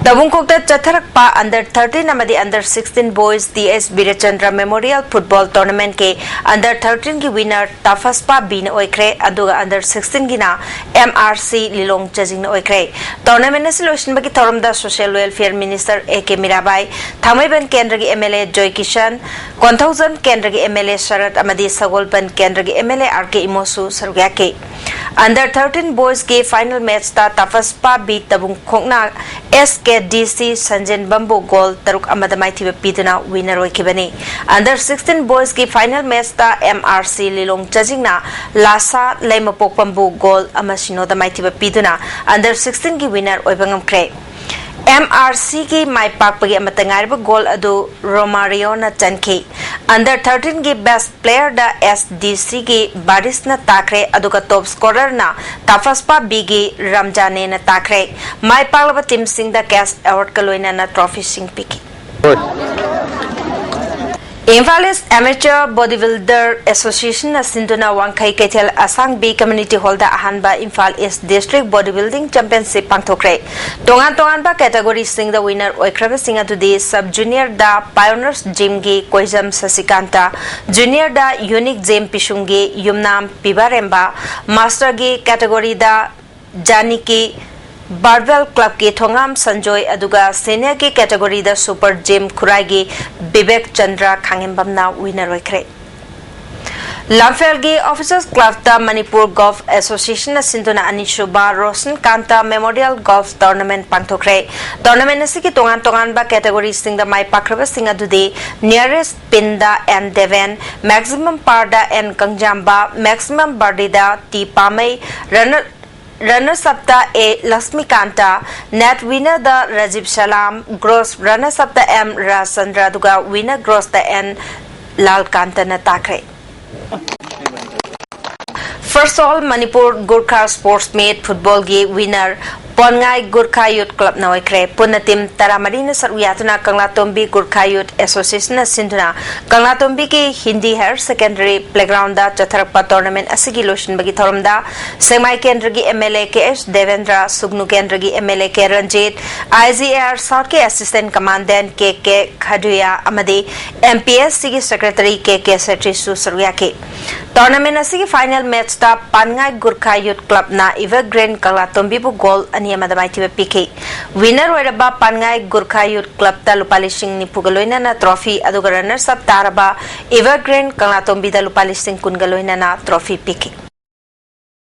ꯇꯕꯨꯡꯈꯣꯛꯇ ꯆꯠꯊꯔꯛꯄ ꯑꯟꯗꯔ ꯊꯥꯔꯇꯤꯟ ꯑꯃꯗꯤ under sixteen boys D S Birechandra memorial football ꯇꯣꯔꯅꯥꯃꯦꯟꯠꯀꯤ ꯑꯟꯗꯔ ꯊꯥꯔꯇꯤꯟꯒꯤ ꯋꯤꯅꯔ ꯇꯥꯐꯁꯄꯥ ꯕꯤꯅ ꯑꯣꯏꯈ꯭ꯔꯦ, ꯑꯗꯨꯒ under ꯁꯤꯛꯁꯇꯤꯟꯒꯤꯅ M R C Lilong ꯆꯖꯤꯡꯅ ꯑꯣꯏꯈ꯭ꯔꯦ꯫ ꯇꯣꯔꯅꯥꯃꯦꯟꯠ ꯑꯁꯤ ꯂꯣꯏꯁꯤꯟꯕꯒꯤ ꯊꯧꯔꯝꯗ social welfare minister A K Mirabai, Thangmeiband ꯀꯦꯟꯗ꯭ꯔꯒꯤ ꯑꯦꯝ ꯑꯦꯜ ꯑꯦ ꯖꯣꯏ ꯀꯤꯁꯟ, ꯀꯣꯟꯊꯧꯖꯝ ꯀꯦꯟꯗ꯭ꯔꯒꯤ ꯑꯦꯝ ꯑꯦꯜ ꯑꯦ ꯁꯔꯠ ꯑꯃꯗꯤ ꯁꯒꯣꯜꯕꯟ ꯀꯦꯟꯗ꯭ꯔꯒꯤ M L A R K ꯏꯃꯣꯁꯨ ꯁꯔꯨꯛ ꯌꯥꯈꯤ꯫ ꯑꯟꯗꯔ ꯊꯥꯔꯇꯤꯟ ꯕꯣꯏꯁꯀꯤ ꯐꯥꯏꯅꯦꯜ ꯃꯦꯆꯇ ꯇꯥꯐꯁꯄꯥ ꯕꯤ ꯇꯕꯨꯡꯈꯣꯛꯅ ꯑꯦꯁ ꯀꯦ ꯗꯤ ꯁꯤ ꯁꯟꯖꯦꯟꯕꯝꯕꯨ ꯒꯣꯜ ꯇꯔꯨꯛ ꯑꯃꯗ ꯃꯥꯏꯊꯤꯕ ꯄꯤꯗꯨꯅ ꯋꯤꯅꯔ ꯑꯣꯏꯈꯤꯕꯅꯤ꯫ ꯑꯟꯗꯔ ꯁꯤꯛꯁꯇꯤꯟ ꯕꯣꯏꯁꯀꯤ ꯐꯥꯏꯅꯦꯜ ꯃꯦꯆꯇ M R C Lilong ꯆꯖꯤꯡꯅ ꯂꯥꯁꯥ ꯂꯩꯃꯄꯣꯛꯄꯝꯕꯨ goal ꯑꯃ ꯁꯤꯅꯣꯗ ꯃꯥꯏꯊꯤꯕ ꯄꯤꯗꯨꯅ ꯑꯟꯗꯔ ꯁꯤꯛꯁꯇꯤꯟꯒꯤ ꯋꯤꯅꯔ ꯑꯣꯏꯕ ꯉꯝꯈ꯭ꯔꯦ꯫ ꯑꯦꯝ ꯑꯥꯔ ꯁꯤꯒꯤ ꯃꯥꯏ ꯄꯥꯛꯄꯒꯤ ꯑꯃꯠꯇ ꯉꯥꯏꯔꯕ ꯒꯣꯜ ꯑꯗꯨ ꯔꯣꯃꯥꯔꯤꯌꯣꯅ ꯆꯟꯈꯤ꯫ ꯑꯟꯗꯔ ꯊꯥꯔꯇꯤꯟꯒꯤ ꯕꯦꯁ ꯄ꯭ꯂꯦꯌꯔꯗ ꯑꯦꯁ ꯗꯤ ꯁꯤꯒꯤ ꯕꯥꯔꯤꯁꯅ ꯇꯥꯈ꯭ꯔꯦ, ꯑꯗꯨꯒ ꯇꯣꯞ ꯁ꯭ꯀꯣꯔꯔꯅ ꯇꯥꯐꯁꯄꯥ ꯕꯤꯒꯤ ꯔꯝꯖꯥꯅꯦꯅ ꯇꯥꯈ꯭ꯔꯦ꯫ ꯃꯥꯏ ꯄꯥꯛꯂꯕ ꯇꯤꯝꯁꯤꯡꯗ ꯀꯦꯁ ꯑꯦꯋꯥꯔꯗꯀ ꯂꯣꯏꯅꯅ ꯇ꯭ꯔꯣꯐꯤꯁꯤꯡ ꯄꯤꯈꯤ꯫ Imphal east amateur body builder ꯑꯦꯁꯣꯁꯤꯌꯦꯁꯟꯅ ꯁꯤꯟꯗꯨꯅ ꯋꯥꯡꯈꯩ ꯀꯩꯊꯦꯜ ꯑꯁꯥꯡꯕꯤ ꯀꯝꯃ꯭ꯌꯨꯅꯤꯇꯤ ꯍꯣꯜꯗ ꯑꯍꯥꯟꯕ Imphal east district body building championship ꯄꯥꯡꯊꯣꯛꯈ꯭ꯔꯦ꯫ ꯇꯣꯉꯥꯟ ꯇꯣꯉꯥꯟꯕ ꯀꯦꯇꯦꯒꯣꯔꯤꯁꯤꯡꯗ ꯋꯤꯅꯔ ꯑꯣꯏꯈ꯭ꯔꯕꯁꯤꯡ ꯑꯗꯨꯗꯤ ꯁꯕ ꯖꯨꯅꯤꯌꯔꯗ ꯄꯥꯏꯑꯣꯅꯤꯌꯔꯁ ꯖꯤꯝꯒꯤ ꯀꯣꯏꯖꯝ ꯁꯁꯤꯀꯥꯟꯇ, ꯖꯨꯅꯤꯌꯔꯗ ꯌꯨꯅꯤꯛ ꯖꯦꯝ ꯄꯤꯁꯨꯝꯒꯤ ꯌꯨꯝꯅꯥꯝ ꯄꯤꯕꯥꯔꯦꯝꯕ, ꯃꯥꯁꯇꯔꯒꯤ ꯀꯦꯇꯦꯒꯣꯔꯤꯗ ꯖꯥꯅꯤꯀꯤ ꯕꯥꯔꯕꯦꯜ ꯀ꯭ꯂꯕꯀꯤ ꯊꯣꯉꯥꯝ ꯁꯟꯖꯣꯏ, ꯑꯗꯨꯒ ꯁꯦꯅꯤꯌꯔꯒꯤ ꯀꯦꯇꯦꯒꯣꯔꯤꯗ ꯁꯨꯄꯔ ꯖꯤꯝ ꯈꯨꯔꯥꯏꯒꯤ ꯕꯤꯕꯦꯛ ꯆꯟꯗ꯭ꯔ ꯈꯥꯉꯦꯝꯕꯝꯅ ꯋꯤꯅꯔ ꯑꯣꯏꯈ꯭ꯔꯦ꯫ ꯂꯝꯐꯦꯜꯒꯤ ꯑꯣꯐꯤꯁꯔꯁ ꯀ꯭ꯂꯕꯇ ꯃꯅꯤꯄꯨꯔ ꯒꯣꯜꯐ ꯑꯦꯁꯣꯁꯤꯌꯦꯁꯟꯅ ꯁꯤꯟꯗꯨꯅ ꯑꯅꯤꯁꯨꯕ ꯔꯣꯁꯟ ꯀꯥꯟꯇ ꯃꯦꯃꯣꯔꯤꯌꯦꯜ ꯒꯣꯜꯐ ꯇꯣꯔꯅꯥꯃꯦꯟꯠ ꯄꯥꯡꯊꯣꯛꯈ꯭ꯔꯦ꯫ ꯇꯣꯔꯅꯥꯃꯦꯟꯠ ꯑꯁꯤꯒꯤ ꯇꯣꯉꯥꯟ ꯇꯣꯉꯥꯟꯕ ꯀꯦꯇꯦꯒꯣꯔꯤꯁꯤꯡꯗ ꯃꯥꯏ ꯄꯥꯛꯈ꯭ꯔꯕꯁꯤꯡ ꯑꯗꯨꯗꯤ ꯅꯤꯌꯔꯦꯁ ꯄꯤꯟꯗ ꯑꯦꯟ ꯗꯦꯕꯦꯟ, ꯃꯦꯛꯁꯤꯃꯝ ꯄꯥꯔꯗ ꯑꯦꯟ ꯀꯪꯖꯥꯝꯕ, ꯃꯦꯛꯁꯤꯃꯝ ꯕꯥꯔꯗꯤꯗ ꯇꯤ ꯄꯥꯃꯩ, ꯔꯅꯔ ꯔꯅꯔꯁ ꯑꯞꯇ ꯑꯦ ꯂꯛꯁꯃꯤꯀꯥꯟꯇ, ꯅꯦꯠ ꯋꯤꯅꯔꯗ ꯔꯥꯖꯤꯕ ꯁꯂꯥꯝ, ꯒ꯭ꯔꯣꯁ ꯔꯅꯔꯁ ꯑꯞꯇ ꯑꯦꯝ ꯔꯥꯖꯆꯟꯗ꯭ꯔ, ꯑꯗꯨꯒ ꯋꯤꯅꯔ ꯒ꯭ꯔꯣꯁꯇ ꯑꯦꯟ ꯂꯥꯜꯀꯥꯟꯇꯅ ꯇꯥꯈ꯭ꯔꯦ꯫ First all Manipur Gurkha sports meet ꯐꯨꯠꯕꯣꯜꯒꯤ ꯋꯤꯅꯔ ꯄꯣꯟꯉꯥꯏ ꯒꯨꯔꯈꯥ ꯌꯨꯠ ꯀ꯭ꯂꯕꯅ ꯑꯣꯏꯈ꯭ꯔꯦ꯫ ꯄꯨꯟꯅ ꯇꯤꯝ ꯇꯔꯥꯃꯔꯤꯅ ꯁꯔꯨꯛ ꯌꯥꯗꯨꯅ ꯀꯪꯂꯥꯇꯣꯝꯕꯤ ꯒꯨꯔꯈꯥ ꯌꯨꯠ ꯑꯦꯁꯣꯁꯤꯌꯦꯁꯟꯅ ꯁꯤꯟꯗꯨꯅ ꯀꯪꯂꯥꯇꯣꯝꯕꯤꯒꯤ ꯍꯤꯟꯗꯤ ꯍꯥꯌꯔ ꯁꯦꯀꯦꯟꯗꯔꯤ ꯄ꯭ꯂꯦꯒ꯭ꯔꯥꯎꯟꯗ ꯆꯠꯊꯔꯛꯄ ꯇꯣꯔꯅꯥꯃꯦꯟ ꯑꯁꯤꯒꯤ ꯂꯣꯏꯁꯤꯟꯕꯒꯤ ꯊꯧꯔꯝꯗ ꯁꯦꯛꯃꯥꯏ ꯀꯦꯟꯗ꯭ꯔꯒꯤ ꯑꯦꯝ ꯑꯦꯜ ꯑꯦ ꯀꯦ ꯑꯦꯁ ꯗꯦꯕꯦꯟꯗ꯭ꯔ, ꯁꯨꯒꯅꯨ ꯀꯦꯟꯗ꯭ꯔꯒꯤ M L A K Ranjit, I G A R ꯁꯥꯎꯠꯀꯤ ꯑꯦꯁꯤꯁꯇꯦꯟ ꯀꯃꯥꯟꯗꯦꯟ ꯀꯦ ꯀꯦ ꯈꯗꯨꯌꯥ ꯑꯃꯗꯤ ꯑꯦꯝ ꯄꯤ ꯑꯦꯁ ꯁꯤꯒꯤ ꯁꯦꯀ꯭ꯔꯦꯇꯔꯤ ꯀꯦ ꯀꯦ ꯁꯦꯇ꯭ꯔꯤꯁꯨ ꯁꯔꯨꯛ ꯌꯥꯈꯤ꯫ ꯇꯣꯔꯅꯥꯃꯦꯟ ꯑꯁꯤꯒꯤ ꯐꯥꯏꯅꯦꯜ ꯃꯦꯆꯇ ꯄꯥꯟꯉꯥꯏ ꯒꯨꯔꯈꯥ ꯌꯨꯠ ꯀ꯭ꯂꯕꯅ ꯏꯚꯔꯒ꯭ꯔꯤꯟ ꯀꯪꯂꯥꯇꯣꯝꯕꯤꯕꯨ ꯒꯣꯜ ꯑꯅꯤ ꯑꯃꯗ ꯃꯥꯏꯊꯤꯕ ꯄꯤꯈꯤ꯫ ꯋꯤꯅꯔ ꯑꯣꯏꯔꯕ ꯄꯥꯟꯉꯥꯏ ꯒꯨꯔꯈꯥ ꯌꯨꯠ ꯀ꯭ꯂꯕꯇ ꯂꯨꯄꯥ ꯂꯤꯁꯤꯡ ꯅꯤꯐꯨꯒ ꯂꯣꯏꯅꯅ ꯇ꯭ꯔꯣꯐꯤ, ꯑꯗꯨꯒ ꯔꯟꯅꯔꯁ ꯑꯞ ꯇꯥꯔꯕ ꯏꯚꯔꯒ꯭ꯔꯤꯟ ꯀꯪꯂꯥꯇꯣꯝꯕꯤꯗ ꯂꯨꯄꯥ ꯂꯤꯁꯤꯡ ꯀꯨꯟꯒ ꯂꯣꯏꯅꯅ ꯇ꯭ꯔꯣꯐꯤ ꯄꯤꯈꯤ꯫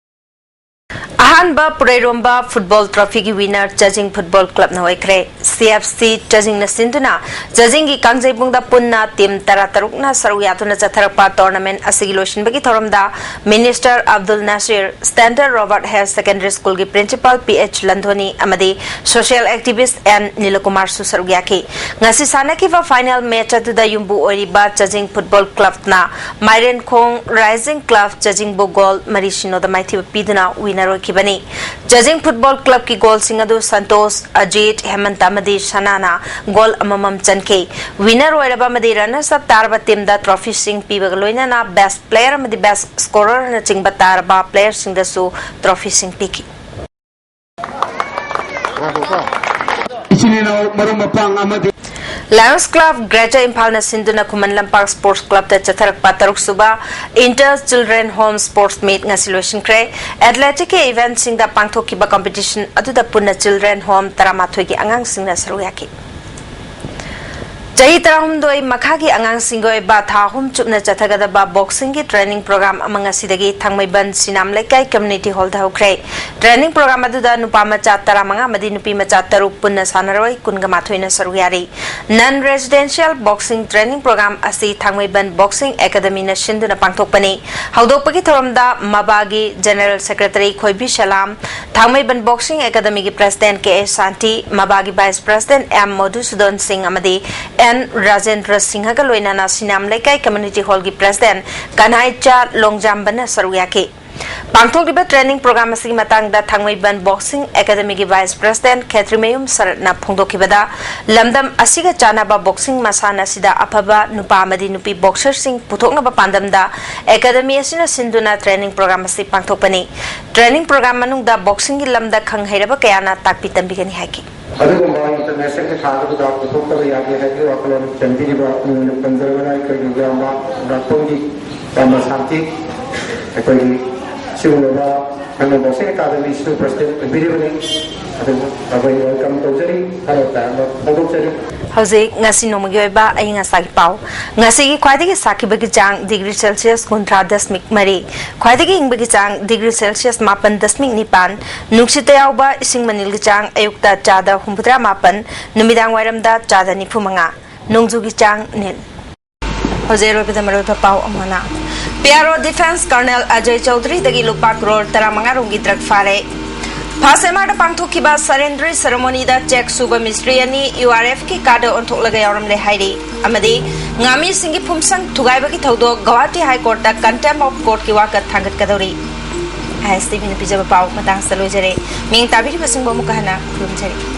ꯑꯍꯥꯟꯕ ꯄꯨꯔꯩꯔꯣꯝꯕ ꯐꯨꯠꯕꯣꯜ ꯇ꯭ꯔꯣꯐꯤꯒꯤ ꯋꯤꯅꯔ ꯆꯥꯖꯤꯡ ꯐꯨꯠꯕꯣꯜ ꯀ꯭ꯂꯕꯅ ꯑꯣꯏꯈ꯭ꯔꯦ꯫ ꯁꯤ ꯑꯦꯐ ꯁꯤ ꯆꯥꯖꯤꯡꯅ ꯁꯤꯟꯗꯨꯅ ꯆꯥꯖꯤꯡꯒꯤ ꯀꯥꯡꯖꯩꯕꯨꯡꯗ ꯄꯨꯟꯅ ꯇꯤꯝ ꯇꯔꯥꯇꯔꯨꯛꯅ ꯁꯔꯨꯛ ꯌꯥꯗꯨꯅ ꯆꯠꯊꯔꯛꯄ ꯇꯣꯔꯅꯥꯃꯦꯟ ꯑꯁꯤꯒꯤ ꯂꯣꯏꯁꯤꯟꯕꯒꯤ ꯊꯧꯔꯝꯗ minister Abdul Nasir, standard Robert higher secondary ꯁ꯭ꯀꯨꯜꯒꯤ ꯄ꯭ꯔꯤꯟꯁꯤꯄꯥꯜ ꯄꯤ ꯑꯩꯆ ꯂꯟꯊꯣꯅꯤ ꯑꯃꯗꯤ ꯁꯣꯁꯤꯌꯦꯜ ꯑꯦꯛꯇꯤꯚꯤꯁ ꯑꯦꯟ ꯅꯤꯂꯀꯨꯃꯥꯔꯁꯨ ꯁꯔꯨꯛ ꯌꯥꯈꯤ꯫ ꯉꯁꯤ ꯁꯥꯟꯅꯈꯤꯕ ꯐꯥꯏꯅꯦꯜ ꯃꯦꯆ ꯑꯗꯨꯗ ꯌꯨꯝꯕꯨ ꯑꯣꯏꯔꯤꯕ ꯆꯥꯖꯤꯡ ꯐꯨꯠꯕꯣꯜ ꯀ꯭ꯂꯕꯅ ꯃꯥꯏꯔꯦꯟꯈꯣꯡ ꯔꯥꯏꯖꯤꯡ ꯀ꯭ꯂꯕ ꯆꯥꯖꯤꯡꯕꯨ ꯒꯣꯜ ꯃꯔꯤ ꯁꯤꯅꯣꯗ ꯃꯥꯏꯊꯤꯕ ꯄꯤꯗꯨꯅ ꯋꯤꯅꯔ ꯑꯣꯏꯈꯤꯕꯅꯤ꯫ ꯆꯥꯖꯤꯡ ꯐꯨꯠꯕꯣꯜ ꯀ꯭ꯂꯕꯀꯤ ꯒꯣꯜꯁꯤꯡ ꯑꯗꯨ ꯁꯟꯇꯣꯁ, ꯑꯖꯤꯠ, ꯍꯦꯃꯟꯇ ꯑꯃꯗꯤ ꯁꯅꯥꯅ ꯒꯣꯜ ꯑꯃꯃꯝ ꯆꯟꯈꯤ꯫ ꯋꯤꯅꯔ ꯑꯣꯏꯔꯕ ꯑꯃꯗꯤ ꯔꯟꯅꯔꯁ ꯑꯞ ꯇꯥꯔꯕ ꯇꯤꯝꯗ ꯇ꯭ꯔꯣꯐꯤꯁꯤꯡ ꯄꯤꯕꯒ ꯂꯣꯏꯅꯅ ꯕꯦꯁ ꯄ꯭ꯂꯦꯌꯔ ꯑꯃꯗꯤ ꯕꯦꯁ ꯁ꯭ꯀꯣꯔꯔꯅꯆꯤꯡꯕ ꯇꯥꯔꯕ ꯄ꯭ꯂꯦꯌꯔꯁꯤꯡꯗꯁꯨ ꯇ꯭ꯔꯣꯐꯤꯁꯤꯡ ꯄꯤꯈꯤ꯫ ꯏꯆꯤꯟ ꯏꯅꯥꯎ ꯃꯔꯨꯞ ꯃꯄꯥꯡ ꯑꯃꯗꯤ ꯂꯥꯌꯟꯁ ꯀ꯭ꯂꯕ ꯒ꯭ꯔꯦꯇꯔ ꯏꯝꯐꯥꯜꯅ ꯁꯤꯟꯗꯨꯅ ꯈꯨꯃꯟ ꯂꯝꯄꯥꯛ ꯁ꯭ꯄꯣꯔꯠꯁ ꯀ꯭ꯂꯕꯇ ꯆꯠꯊꯔꯛꯄ ꯇꯔꯨꯛꯁꯨꯕ inter children home sports meet ꯉꯁꯤ ꯂꯣꯏꯁꯤꯟꯈ꯭ꯔꯦ꯫ ꯑꯦꯊꯂꯦꯇꯤꯛꯀꯤ ꯏꯚꯦꯟꯠꯁꯤꯡꯗ ꯄꯥꯡꯊꯣꯛꯈꯤꯕ ꯀꯝꯄꯤꯇꯤꯁꯟ ꯑꯗꯨꯗ ꯄꯨꯟꯅ ꯆꯤꯜꯗ꯭ꯔꯦꯟ ꯍꯣꯝ ꯇꯔꯥꯃꯥꯊꯣꯏꯒꯤ ꯑꯉꯥꯡꯁꯤꯡꯅ ꯁꯔꯨꯛ ꯌꯥꯈꯤ꯫ ꯆꯍꯤ ꯇꯔꯥꯍꯨꯝꯗꯣꯏ ꯃꯈꯥꯒꯤ ꯑꯉꯥꯡꯁꯤꯡꯒꯤ ꯑꯣꯏꯕ ꯊꯥ ꯑꯍꯨꯝ ꯆꯨꯞꯅ ꯆꯠꯊꯒꯗꯕ ꯕꯣꯛꯁꯤꯡꯒꯤ ꯇ꯭ꯔꯦꯅꯤꯡ ꯄ꯭ꯔꯣꯒ꯭ꯔꯥꯝ ꯑꯃ ꯉꯁꯤꯗꯒꯤ ꯊꯥꯡꯃꯩꯕꯟ ꯁꯤꯅꯥꯝ ꯂꯩꯀꯥꯏ ꯀꯝꯃ꯭ꯌꯨꯅꯤꯇꯤ ꯍꯣꯜꯗ ꯍꯧꯈ꯭ꯔꯦ꯫ ꯇ꯭ꯔꯦꯅꯤꯡ ꯄ꯭ꯔꯣꯒ꯭ꯔꯥꯝ ꯑꯗꯨꯗ ꯅꯨꯄꯥ ꯃꯆꯥ ꯇꯔꯥꯃꯉꯥ ꯑꯃꯗꯤ ꯅꯨꯄꯤ ꯃꯆꯥ ꯇꯔꯨꯛ ꯄꯨꯟꯅ ꯁꯥꯟꯅꯔꯣꯏ ꯀꯨꯟꯒ ꯃꯥꯊꯣꯏꯅ ꯁꯔꯨꯛ ꯌꯥꯔꯤ꯫ ꯅꯟ ꯔꯦꯁꯤꯗꯦꯟꯁꯤꯌꯦꯜ ꯕꯣꯛꯁꯤꯡ ꯇ꯭ꯔꯦꯅꯤꯡ ꯄ꯭ꯔꯣꯒ꯭ꯔꯥꯝ ꯑꯁꯤ ꯊꯥꯡꯃꯩꯕꯟ ꯕꯣꯛꯁꯤꯡ ꯑꯦꯀꯥꯗꯃꯤꯅ ꯁꯤꯟꯗꯨꯅ ꯄꯥꯡꯊꯣꯛꯄꯅꯤ꯫ ꯍꯧꯗꯣꯛꯄꯒꯤ ꯊꯧꯔꯝꯗ ꯃꯕꯥꯒꯤ general secretary ꯈꯣꯏꯕꯤ Salam, Thangmeiband boxing ꯑꯦꯀꯥꯗꯃꯤꯒꯤ president K A Shanti, ꯃꯕꯥꯒꯤ vice president M Madhusudan ꯁꯤꯡ ꯑꯃꯗꯤ ꯑꯦꯟ ꯔꯥꯖꯦꯟꯗ꯭ꯔ ꯁꯤꯡꯍꯒ ꯂꯣꯏꯅꯅ ꯁꯤꯅꯥꯝ ꯂꯩꯀꯥꯏ ꯀꯝꯃ꯭ꯌꯨꯅꯤꯇꯤ ꯍꯣꯜꯒꯤ ꯄ꯭ꯔꯦꯁꯤꯗꯦꯟꯠ ꯀꯟꯍꯥꯏꯆꯥ ꯂꯣꯡꯖꯥꯝꯕꯅ ꯁꯔꯨꯛ ꯌꯥꯈꯤ꯫ ꯄꯥꯡꯊꯣꯛꯂꯤꯕ ꯇ꯭ꯔꯦꯅꯤꯡ ꯄ꯭ꯔꯣꯒ꯭ꯔꯥꯝ ꯑꯁꯤꯒꯤ ꯃꯇꯥꯡꯗ ꯊꯥꯡꯃꯩꯕꯟ ꯕꯣꯛꯁꯤꯡ ꯑꯦꯀꯥꯗꯃꯤꯒꯤ ꯚꯥꯏꯁ ꯄ꯭ꯔꯦꯁꯤꯗꯦꯟꯠ ꯈꯦꯇ꯭ꯔꯤꯃꯌꯨꯝ ꯁꯔꯠꯅ ꯐꯣꯡꯗꯣꯛꯈꯤꯕꯗ, ꯂꯝꯗꯝ ꯑꯁꯤꯒ ꯆꯥꯟꯅꯕ ꯕꯣꯛꯁꯤꯡ ꯃꯁꯥꯟꯅ ꯑꯁꯤꯗ ꯑꯐꯕ ꯅꯨꯄꯥ ꯑꯃꯗꯤ ꯅꯨꯄꯤ ꯕꯣꯛꯁꯔꯁꯤꯡ ꯄꯨꯊꯣꯛꯅꯕ ꯄꯥꯟꯗꯝꯗ ꯑꯦꯀꯥꯗꯃꯤ ꯑꯁꯤꯅ ꯁꯤꯟꯗꯨꯅ ꯇ꯭ꯔꯦꯅꯤꯡ ꯄ꯭ꯔꯣꯒ꯭ꯔꯥꯝ ꯑꯁꯤ ꯄꯥꯡꯊꯣꯛꯄꯅꯤ꯫ ꯇ꯭ꯔꯦꯅꯤꯡ ꯄ꯭ꯔꯣꯒ꯭ꯔꯥꯝ ꯃꯅꯨꯡꯗ ꯕꯣꯛꯁꯤꯡꯒꯤ ꯂꯝꯗ ꯈꯪ ꯍꯩꯔꯕ ꯀꯌꯥꯅ ꯇꯥꯛꯄꯤ ꯇꯝꯕꯤꯒꯅꯤ ꯍꯥꯏꯈꯤ꯫ ꯑꯗꯨꯒꯨꯝꯕ ꯏꯟꯇꯔꯅꯦꯁꯅꯦꯜꯒꯤ ꯊꯥꯛꯇ ꯄꯨꯊꯣꯛꯇꯕ ꯌꯥꯗꯦ ꯍꯥꯏꯕꯒꯤ ꯋꯥꯈꯜꯂꯣꯟ ꯆꯦꯟꯕꯤꯔꯤꯕ ꯄꯨꯛꯅꯤꯡ ꯄꯟꯖꯔꯕꯅ ꯑꯩꯈꯣꯏꯒꯤ ꯏꯌꯥꯝꯕ ꯉꯥꯛꯄꯝꯒꯤ ꯏꯌꯥꯝꯕ ꯁꯥꯟꯇꯤ, ꯑꯩꯈꯣꯏꯒꯤ ꯁꯤꯒꯨꯝꯂꯕ ꯀꯩꯅꯣ ꯕꯣꯛꯁꯤꯡ ꯑꯦꯀꯥꯗꯃꯤꯁꯨ ꯄ꯭ꯔꯁꯤꯗꯦꯟꯠ ꯑꯣꯏꯕꯤꯔꯤꯕꯅꯤ꯫ ꯑꯗꯨꯕꯨ ꯑꯩꯈꯣꯏ ꯋꯦꯜꯀꯝ ꯇꯧꯖꯔꯤ, ꯍꯔꯥꯎ ꯇꯌꯥꯝꯕ ꯐꯣꯡꯗꯣꯛꯆꯔꯤ꯫ ꯍꯧꯖꯤꯛ ꯉꯁꯤ ꯅꯣꯡꯃꯒꯤ ꯑꯣꯏꯕ ꯑꯏꯪ ꯑꯁꯥꯒꯤ ꯄꯥꯎ꯫ ꯉꯁꯤꯒꯤ ꯈ꯭ꯋꯥꯏꯗꯒꯤ ꯁꯥꯈꯤꯕꯒꯤ ꯆꯥꯡ ꯗꯤꯒ꯭ꯔꯤ ꯁꯦꯜꯁꯤꯌꯁ ꯀꯨꯟꯊ꯭ꯔꯥ ꯗꯁꯃꯤꯛ ꯃꯔꯤ, ꯈ꯭ꯋꯥꯏꯗꯒꯤ ꯏꯪꯕꯒꯤ ꯆꯥꯡ ꯗꯤꯒ꯭ꯔꯤ ꯁꯦꯜꯁꯤꯌꯁ ꯃꯥꯄꯟ ꯗꯁꯃꯤꯛ ꯅꯤꯄꯥꯟ, ꯅꯨꯡꯁꯤꯠꯇ ꯌꯥꯎꯕ ꯏꯁꯤꯡ ꯃꯅꯤꯜꯒꯤ ꯆꯥꯡ ꯑꯌꯨꯛꯇ ꯆꯥꯗ ꯍꯨꯝꯐꯨꯇꯔꯥ ꯃꯥꯄꯟ, ꯅꯨꯃꯤꯗꯥꯡ ꯋꯥꯏꯔꯝꯗ ꯆꯥꯗ ꯅꯤꯐꯨ ꯃꯉꯥ, ꯅꯣꯡꯖꯨꯒꯤ ꯆꯥꯡ ꯅꯤꯜ꯫ ꯍꯧꯖꯤꯛ ꯑꯔꯣꯏꯕꯗ ꯃꯔꯨꯑꯣꯏꯕ ꯄꯥꯎ ꯑꯃꯅ, P R O defence colonel Ajay ꯆꯧꯙꯔꯤꯗꯒꯤ ꯂꯨꯄꯥ ꯀ꯭ꯔꯣꯔ ꯇꯔꯥꯃꯉꯥ ꯔꯣꯝꯒꯤ ꯗ꯭ꯔꯒ ꯐꯥꯔꯦ꯫ ꯐꯥꯁ ꯑꯦꯝ ꯑꯥꯔꯗ ꯄꯥꯡꯊꯣꯛꯈꯤꯕ ꯁꯔꯦꯟꯗ꯭ꯔꯤ ꯁꯦꯔꯦꯃꯣꯅꯤꯗ ꯆꯦꯛ ꯁꯨꯕ ꯃꯤꯁꯇ꯭ꯔꯤ ꯑꯅꯤ ꯌꯨ ꯑꯥꯔ ꯑꯦꯐꯀꯤ ꯀꯥꯔꯗ ꯑꯣꯟꯊꯣꯛꯂꯒ ꯌꯥꯎꯔꯝꯂꯦ ꯍꯥꯏꯔꯤ꯫ ꯑꯃꯗꯤ ꯉꯥꯃꯤꯁꯤꯡꯒꯤ ꯐꯨꯝꯁꯪ ꯊꯨꯒꯥꯏꯕꯒꯤ ꯊꯧꯗꯣꯛ ꯒꯧꯍꯥꯇꯤ ꯍꯥꯏ ꯀꯣꯔꯠꯇ ꯀꯟꯇꯦꯝꯞ ꯑꯣꯐ ꯀꯣꯔꯠꯀꯤ ꯋꯥꯀꯠ ꯊꯥꯡꯒꯠꯀꯗꯧꯔꯤ꯫ ꯑꯥꯏ ꯑꯦꯁ ꯇꯤ ꯚꯤꯅ ꯄꯤꯖꯕ ꯄꯥꯎ ꯃꯇꯥꯡꯁꯤꯗ ꯂꯣꯏꯖꯔꯦ꯫ ꯃꯤꯡ ꯇꯥꯕꯤꯔꯤꯕꯁꯤꯡꯕꯨ ꯑꯃꯨꯛꯀ ꯍꯟꯅ ꯈꯨꯔꯨꯝꯖꯔꯤ꯫